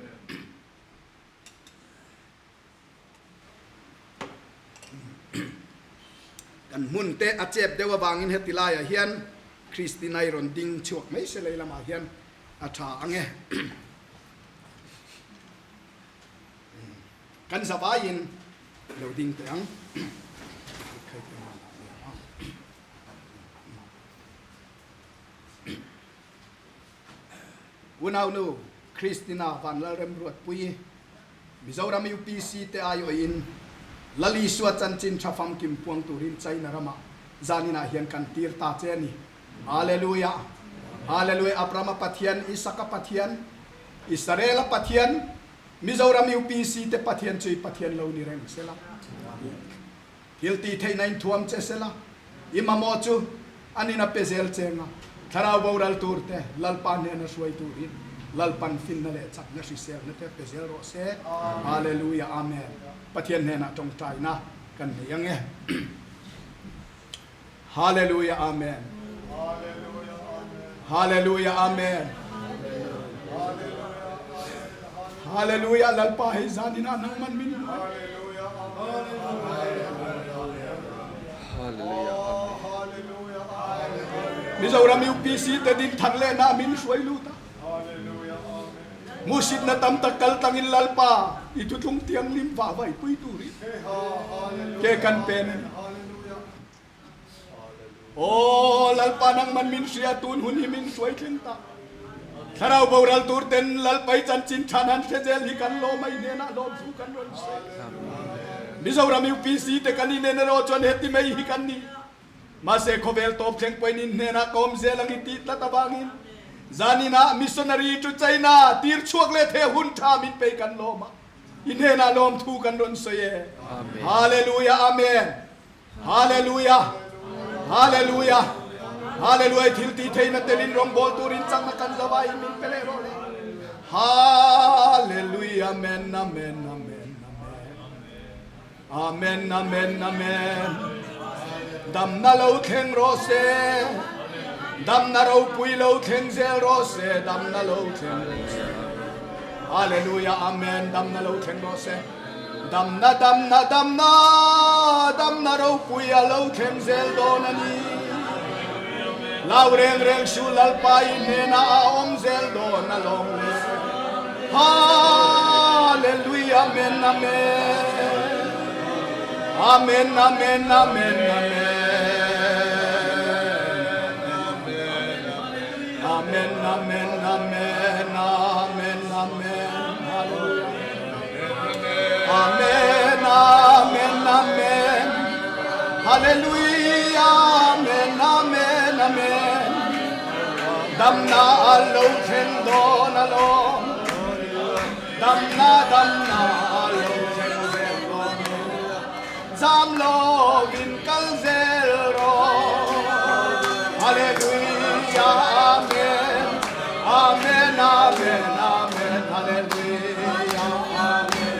Kan hmun te a chep deuh avangin heti laiah hian Kristinai rawn ding chhuak mai se lei lamah hian a tha ang e. Kan zavaiin. Lo ding teh ang. Unaunu Christina Vanlalremruatpuii, Mizoram UPC te aiawhin Lal Isua chanchin tha famkim puang turin China ramah zaninah hian kan tir ta che a ni. Hallelujah! Hallelujah! Abrahama Pathian, Isaka Pathian, Israela Pathian, Mizoram UPC te Pathian chu i Pathian lo ni reng sela. Thil tih theihna in thuam che sela, i mamawh chu an in a pe zel cheng a, thlarau boral tur te Lalpa hnena hruai turin Lalpan finna leh chakna hriselna te pe zel rawh se. Hallelujah Amen. Pathian hnenah tawngtaina kan nei ang e. Hallelujah Amen. Hallelujah Amen. Hallelujah Lalpa hei zanin ah nangman min hruai. Mizoram UPC te din thar leh na min hruai lut a. Hmuhsitna tam tak kal tlangin Lalpa i thutlung thianghlim vah vai pui turin ke kan pen a ni. Aw Lalpa nangman min hria tun hun hi min hruai thleng ta. Thlarau boral tur ten Lalpa i chanchin than han hre zel hi kan lawm a i hnenah lawmthu kan rawn sawi. Mizoram UPC te kan inen erawh chuan heti mai hi kan ni. Mahse khawvel tawp thleng pawhin in hnenah ka awm zel ang i tih tlat avangin zaninah missionary to China tir chhuak leh thei hun tha min pei kan lawm a, i hnenah lawmthu kan rawn sawi e. Hallelujah Amen Hallelujah Hallelujah Hallelujah thil tih theihna telin rawngbawl turin chakna kan zavaiin min pe leh rawh le. Hallelujah Amen Amen Amen Amen. Amen Amen Amen Damna lo thleng rawh se Damna ropui lo thleng zel rawh se Damna lo thleng rawh se Hallelujah Amen Damna lo thleng rawh se Damna damna damna Damna ropui a lo thleng zel dawn a ni Lau reng reng su Lalpa i hnenah a awm zel dawn a lawm le Hallelujah Amen Amen Amen Amen Amen Amen Amen Amen Amen Amen Amen Hallelujah Amen Amen Amen Hallelujah Amen Amen Amen Damna a lo thleng dawn alawm Damna damna a lo thleng zel dawn Zam lovin kal zel rawh Hallelujah Amen Amen Amen Amen Hallelujah Amen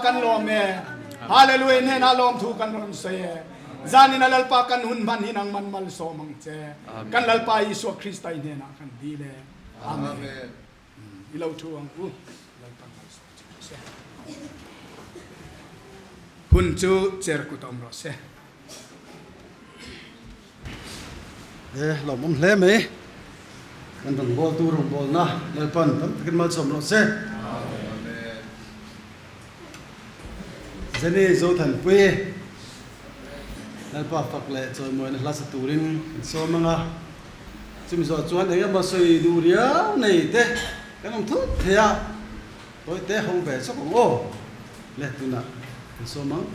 Lalpa kan lawm e. Hallelujah hnenah lawmthu kan rawn sawi e. Zanin a Lalpa kan hun hman hi nangman malsawm ang che. Kan Lalpa Isua Krista i hnenah kan dil e. Amen. I lo thu ang u. Lalpan malsawm che rawh se. Hun chu cher kut awm rawh se. E lawmawm hle mai. Kan rawngbawltu rawngbawlna Lalpan tam takin malsawm rawh se. Jenny Zothanpui, Lalpa fak leh chawimawina hla sa turin kan sawm ang a. Chumi zawh chuan eng emaw sawi duh riau nei te kan awm thut thei a, tawi te ho ve chawk ang aw le tunah kan sawm ang.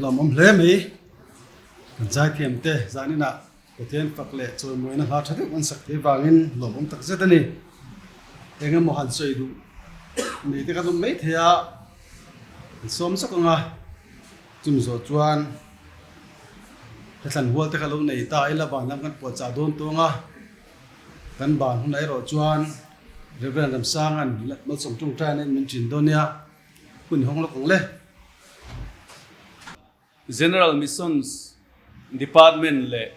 lawmawm hle mai. Kan zaithiam te zaninah Pathian fak leh chawimawina hla tha deuh an sak thei vangin lawmawm tak zet a ni. Eng emaw han sawi duh nei te kan awm mai thei a, an sawm zawk ang a, chumi zawh chuan hethlan hual te kha lo nei ta ila van lam kan puahchah dawn tawng a, kan ban hunah erawh chuan Reverend Ramsanga'n Malsawm tawngtaina in min ṭin dawn nia, hun hawng lawk ang le. General Missions Department leh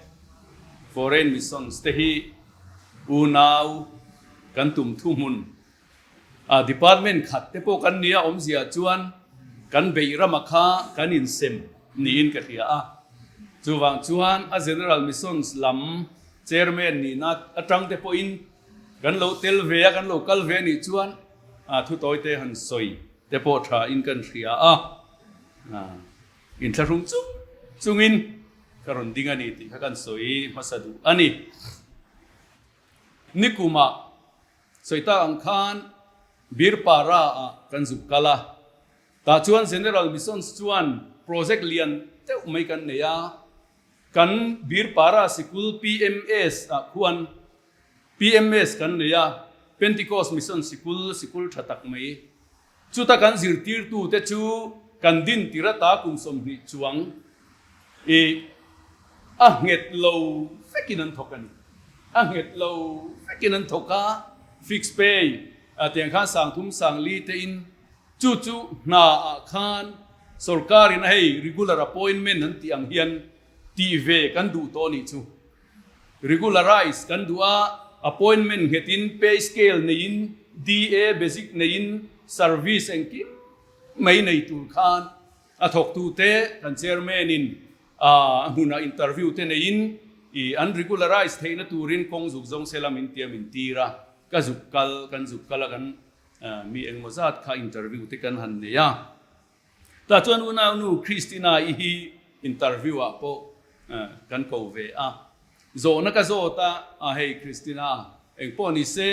Foreign Missions te hi unau kan tum thuhmun a department khat te pawh kan nia awmzia chuan kan beih rama kha kan insem niin ka hria a. Chuvang chuan a General Missions lam Chairman nihna atang te pawhin kan lo tel ve a, kan lo kal ve anih chuan thu tawi te han sawi te pawh tha in kan hria a. Inthlahrung chung chungin ka rawn ding a ni tih kha kan sawi hmasa duh a ni. Nikumah sawi tak ang khan Birpara ah kan zuk kal a, tah chuan General Missions chuan project lian deuh mai kan nei a, kan Birpara sikul PMS ah khuan PMS kan nei a, Pentecost Mission sikul, sikul tha tak mai. Chuta kan zirtirtute chu kan din tir ata kum 20 chuang i a nghet lo vekin an thawk a ni. A nghet lo vekin an thawk a, fixed pay a tiang khan 3000 4000 te in chu chu hna ah khan sorkarin a hei regular appointment an tih ang hian tih ve kan duh tawh a nih chu. Regularize kan duh a, appointment nghetin pay scale neiin DA basic neiin service engkim mai nei tur khan a thawktute kan chairman in a hmunah interview te neiin i an regularize theihna turin kawng zuk zawng sela min tia min tir a, ka zuk kal kan zuk kal a kan mi engmaw zat kha interview te kan han nei a. Tah chuan unaunu Christina-i hi interview ah pawh kan ko ve a, zawhna ka zawt a, a hei Christina, engpawh ni se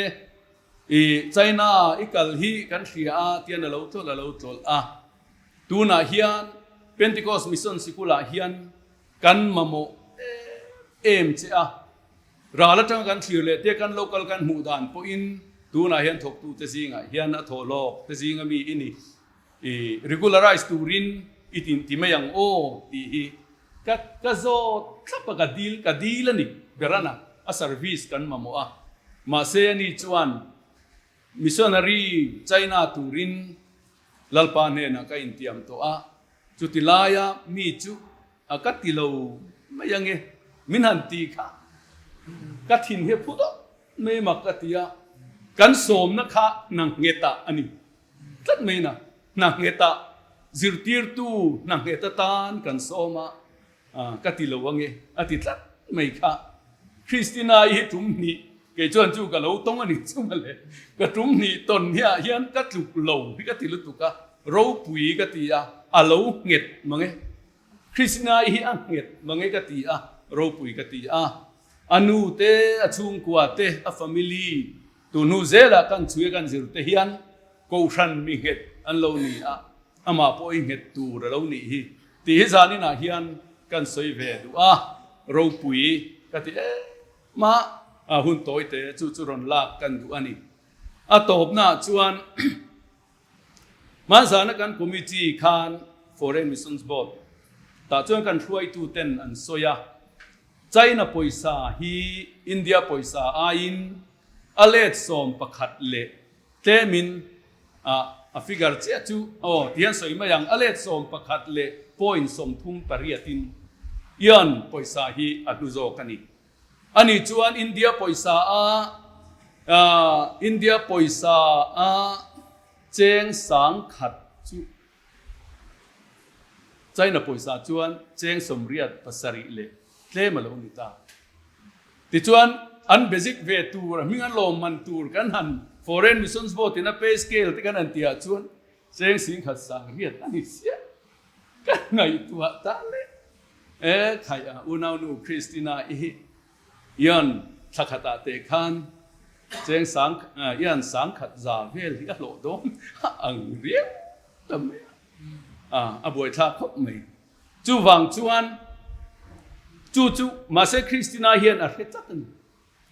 i China i kal hi kan hria a tian a lo tlawlh a lo tlawlh a, tunah hian Pentecost Mission Sikulah hian kan mamawh em em che a, ral atanga kan thlir leh te kan local kan hmuh dan pawhin tunah hian thawktute zingah hian a thawh lawk te zinga mi i ni. I regularize turin i tin ti mai ang aw tih hi ka ka zawt thlap a, ka dil ka dil a ni berana a service kan mamawh a, mahse ani chuan missionary China turin Lalpa hnenah ka intiam tawh a, chuti laia mi chu a ka ti lo mai ange min han ti kha ka thin hi a phu dawt mai mak ka ti a, kan sawmna kha nang nghetah a ni. Tlat mai na, hna nghetah zirtirtu hna nghet atan kan sawm a, ka ti lo ange a ti tlat mai kha. Christina-i hi tum hnih, kei chuan chu ka lo tawng a ni chu mawle, ka tum hnih tawn hiah hian ka tluk lo hi ka ti lutuk a, ropui ka ti a, a lo nghet mange. Christina-i hi a nghet mange ka ti a, ropui ka ti a. A nu te, a chhungkua te, a family Tu hnu zelah kan chhui a kan zir te hian Kohhran mi nghet an lo ni a, amah pawh hi nghet tur a lo nih hi tih hi zaninah hian kan sawi ve duh a, ropui ka ti em a, a hun tawi te chu chu rawn lak kan duh a ni. A tawpnaah chuan hmanzana kan committee khan Foreign Missions Board tah chuan kan hruaitu ten an sawi a, China pawisa hi India pawisa aiin a let 11 leh tlemin a figure chiah chu aw ti hian sawi mai ang, a let 11 leh point 38 in Ian pawisa hi a hlu zawk a ni. Ani chuan India pawisa a India pawisa a cheng 10,000 chu China pawisa chuan cheng 87 leh tlem a lo ni ta. Tichuan, an basic ve tur, a hming an lawm man tur kan han Foreign Missions Board in a pay scale te kan han tihah chuan cheng 10,100 a ni chiah. Ka ngaihtuah ta le. E khaih a, unaunu Christina i hi Ian thla khatah te khan cheng sang Ian 10,100 vel hi a hlawh dawn ang riau ta mai a, a buaithlak khawp mai. Chuvang chuan chu chu mahse Christina hian a hre tlat a ni.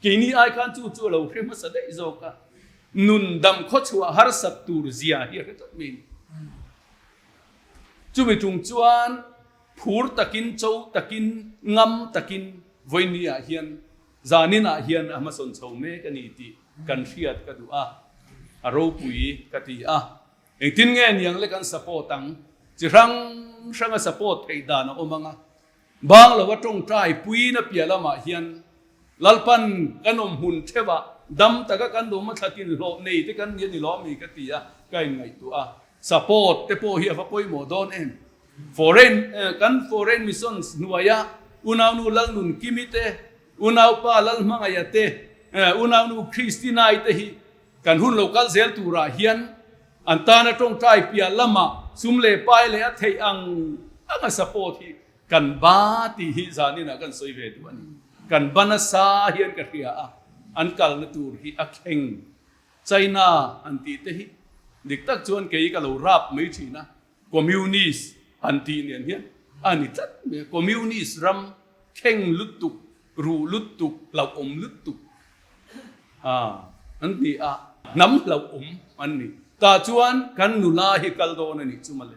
Keini ai khan chu chu a lo hre hmasa daih zawk a, nun dam khawchhuah harsat tur zia hi a hre tlat mai a ni. Chumi tung chuan phur takin, cho takin, ngam takin vawiini ah hian zanin ah hian a hmasawn chho mek a ni tih kan hriat ka duh a, a ropui ka ti a. Engtin nge niang le kan support ang? Chi hrang hranga support theih dan a awm ang a. Bang lova tawngtai puiin a piah lamah hian Lalpan kan awm hmun theuhah dam taka kan awm a thlatin hlawh nei te kan ni a ni lawm mi ka ti a, ka inngaihtuah a. Support te pawh hi a va pawimawh dawn em? Foreign kan foreign missions hnuaia unaunu Lalnunkimi te, unaupa Lalhmangaia te, unaunu Christina-i te hi Kan hun lo kal zel turah hian an tana tawngtai piah lamah sum leh pai leh a theih ang ang a support hi kan ba tih hi zaninah kan sawi ve duh a ni. Kan ba nasa hian ka hria a, an kalna tur hi a thleng. China han tih te hi dik tak chuan kei ka lo rap mai thin a, Communist han tih nen hian a ni tlat mai a, Communist ram thleng lutuk Ruh lutuk, hlauhawm lutuk an ni a, hnam hlauhawm an ni. Tah chuan kan nula hi kal dawn a nih chu mawle.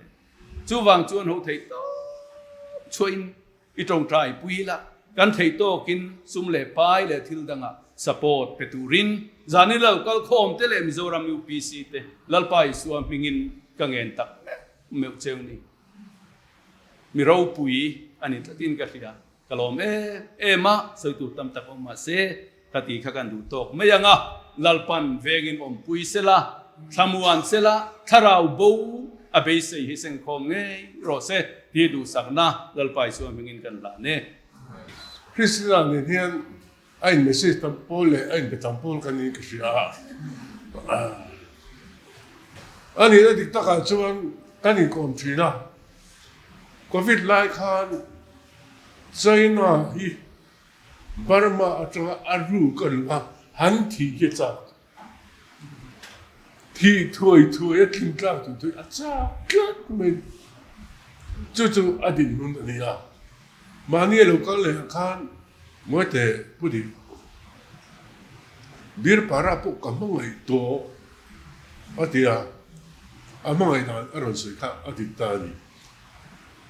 Chuvang chuan ho theih tawp chhuahin i tawngtai pui la, kan theih tawkin sum leh pai leh thil dangah support pe turin zanin lo kal khawm te leh Mizoram UPC te Lalpa Isua hmingin ka ngen tak meuh meuh cheu ni. Mi ropui a ni tlatin ka hria. Ka lawm em em a, sawi tur tam tak awm mahse ka ti kha kan duh tawk mai ang a, Lalpan vengin awmpui sela, thlamuan sela, thlarau bo a beisei hi sengkhawm ngei rawh se tih duhsakna Lalpa Isua hmingin kan hlan e. Kristina nen hian a in message tam pawl leh a inbe tam pawl ka niin ka hria a. A nihna dik takah chuan kan inkawm thin a, Covid lai khan China hi Burma atanga a ruk a luh a, han thih hi a chak. Thih thuai thuai a tling tlak tur thuai a chak tlat mai. Chu chu a dinhmun a ni a. Mahni a lo kal leh ah khan Mawite Pu Dik, Birpara pawh ka hmangaih tawh a ti a, a hmangaih dan a rawn sawi kha a dik ta a ni.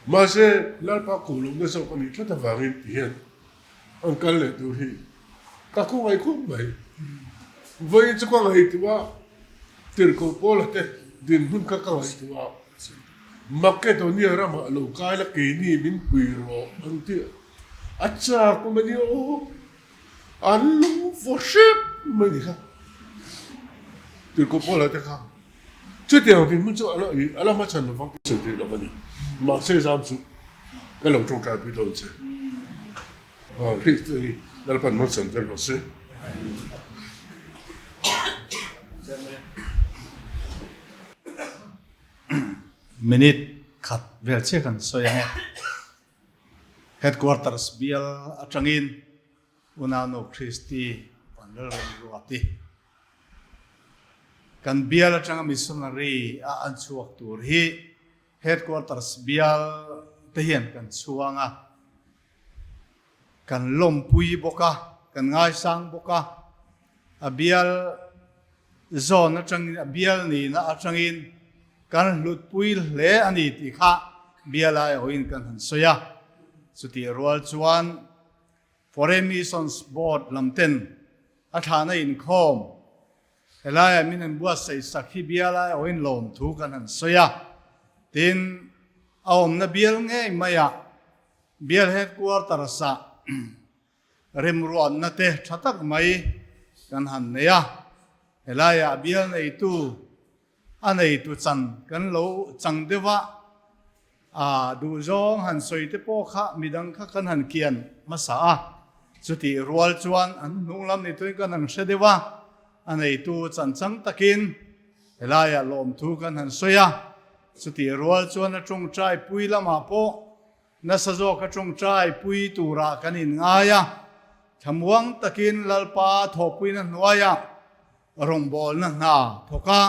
Mahse, Lalpa ko lohna zawk a nih tlat avangin ti hian an kal leh tur hi ka khawngaih khawp mai. Vawiin chu ka ngaihtuah a, tirhkoh Paula te dinhmun kha ka ngaihtuah a, Makedonia ramah lo kai la keini min pui rawh an ti a, a chak awm a nia aw, an lung vaw hrep mai ni kha tirhkoh Paula te kha. Chutiang dinhmun chu a la hmachhan lovang tih sawi theih lo a ni. Mahse zam chu ka lo tawngtai pui dawn che. Krista hi Lalpan hmachhan vel rawh se. Minute khat vel chiah kan sawi ang e. Headquarters bial atangin Unauno Christy Vanlalremruati Kan bial atanga missionary a an chhuak tur hi Headquarters bial te hian kan chhuang a, kan lawmpui bawk a, kan ngaisang bawk a, a bial zawn atangin, a bial nihna atangin kan hlutpui hle a ni tih kha bial aiawhin kan han sawi a. Chutih rual chuan Foreign Missions Board lam ten a thlahna inkhawm helaiah min han buatsaih sak hi bial aiawhin lawmthu kan han sawi a, tin a awmna bial ngei maiah bial headquarters ah remruatna te tha tak mai kan han nei a, helaiah bial neitu A neitu chan kan lo chang deuh a, a duhzawng han sawi te pawh kha midang kha kan han kian hmasa a, chutih rual chuan an hnung lam ni tuin kan han hre deuh a, a neitu chan chang takin helaiah lawmthu kan han sawi a, chutih rual chuan a tawngtai pui lamah pawh nasa zawk a tawngtai pui turah kan inngai a, thlamuang takin Lalpa thawhpuina hnuaiah Rawngbawlna hna thawka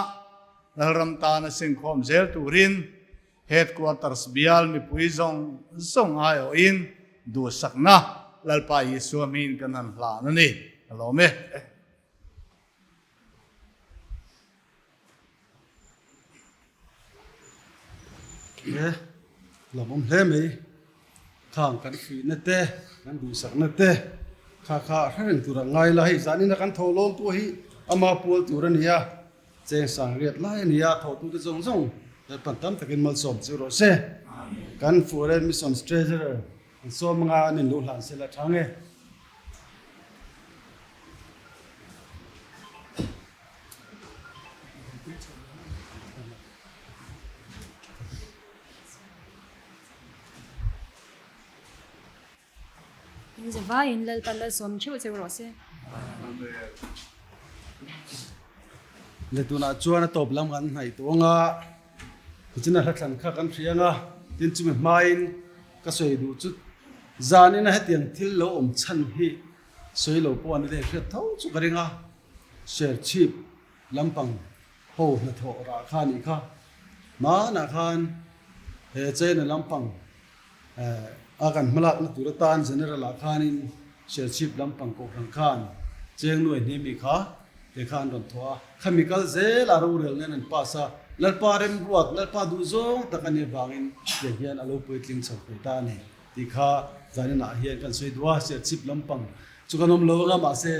Lalram tana sengkhawm zel turin Headquarters bial mipui zawng zawng aiawhin duhsakna Lalpa Isua hmingin kan han hlan a ni. Ka lawm e. He lawmawm hle mai. Khang kan fuihna te, kan duhsakna te kha kha a hre reng tur a ngai la. Hei zanina kan tho lawm pawh hi ama pual tur a ni a, cheng sang riat lai a ni a, thawhtute zawng zawng Lalpan tam takin malsawm chu rawh se. Kan Foreign Missions Treasurer an sawm anga an inluh hlan sela tha nge. In zavaiin Lalpa Lalsawm theuh cheu rawh se. Le tunah chuan a tawp lam kan hnaih tawh anga tichuan a hlathlan kha kan hria anga tin chumi hmain ka sawi duh chu zanin a hetiang thil lo awm chhan hi sawi lo pawh an ni leh hriat tho chu ka ring a serchhip lampang ho hnathawh rah kha a nih kha. Hmanah khan he China lampang a kan hmalakna tur atan General ah khanin Serchhip lampang Kohhran khan cheng nuai hnih mi kha te kha an rawn thawh a. Khami kal zel a rorel nen an pass a, Lalpa remruat, Lalpa duhzawng tak a nih avangin tiang hian a lo puitling chho thei ta a ni tih kha zaninah hian kan sawi duh a. Serchhip lampang chu kan awm lo anga mahse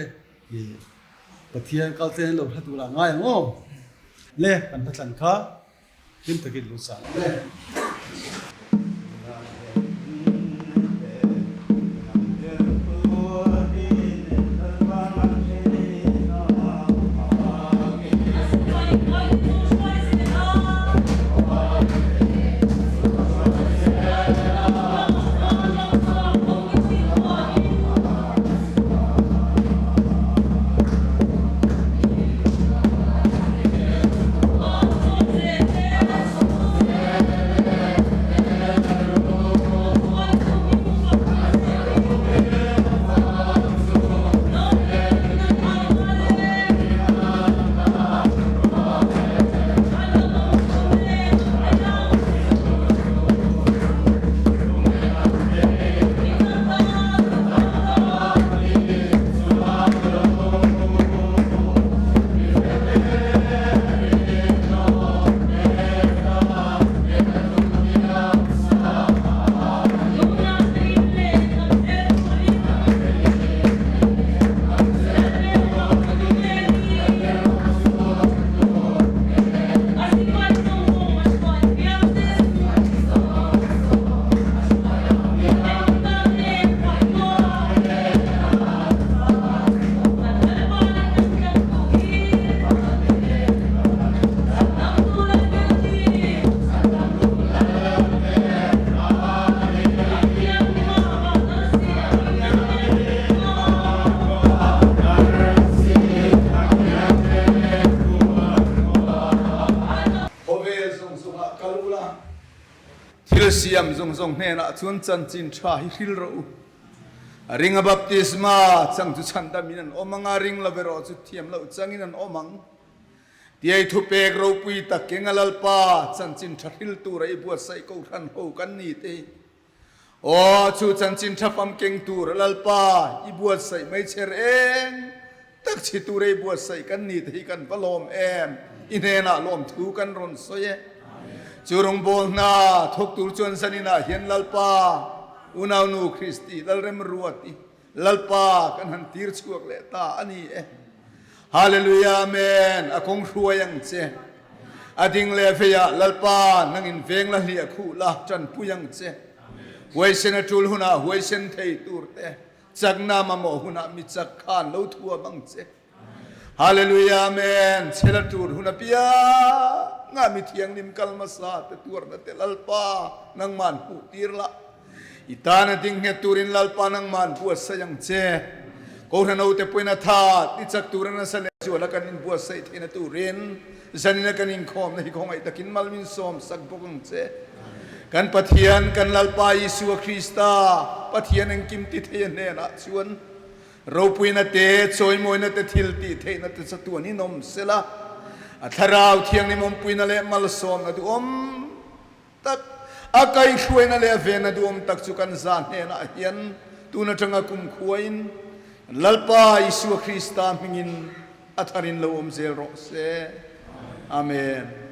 Pathian kal te an lo hla tur ah ngai ang aw. Le kan hla thlan kha hlim takin lo sa ang le. Khawvel zawng zawngah kal ula. Thil siam zawng zawng hnenah chuan chanchin tha hi hril rawh u. A ringa baptisma chang chu chhandamin an awm ang a, ring lo erawh chu thiam loh changin an awm ang. Tiai thupek ropui tak kenga Lalpa chanchin tha hril tura i buatsaih kohhran ho kan ni te hi. Aw, chu chanchin tha fam keng tur Lalpa i buatsaih mai chher eng tak chhi tura i buatsaih kan ni te hi kan va lawm em? I hnenah lawmthu kan rawn sawi e. Chu rawngbâwl hna thawk tur chuan zaninah hian Lalpa, unaunu Kristi Lalremruati, Lalpa kan han tir chhuak leh ta a ni e. Hallelujah Amen a kawng hruai ang che. A ding leh vei ah Lalpa nang in veng la hliah khuh la tanpui ang che. Huaisen a tul hunah huaisen thei tur te, chakna mamawh hunah mi chak khan lo thuam ang che. Hallelujah Amen chhel a tul hun apiang ah mi thianghlim kal hmasa te tuarna te Lalpa nangman hmuh tir la. I tan a ding nghet turin Lalpa nangman buatsaih ang che. Kohhran hote pawhin a tha ti chak tura nasa leh zuala kan inbuatsaih theihna turin zanina kan inkhawmna hi khawngaih takin mal min sawm sak bawk ang che. Kan Pathian, kan Lalpa Isua Krista, Pathian engkim ti thei a hnenah chuan Ropuina te, chawimawina te, thil tih theihna te chatuan in awm sela, a Thlarau Thianghlim awmpuina leh malsawmna duhawm. tak, a kaihhruaina leh a venna duhawm tak chu kan za hnenah hian tun atanga kumkhuain Lalpa Isua Krista hmingin a tharin lo awm zel rawh se. Amen.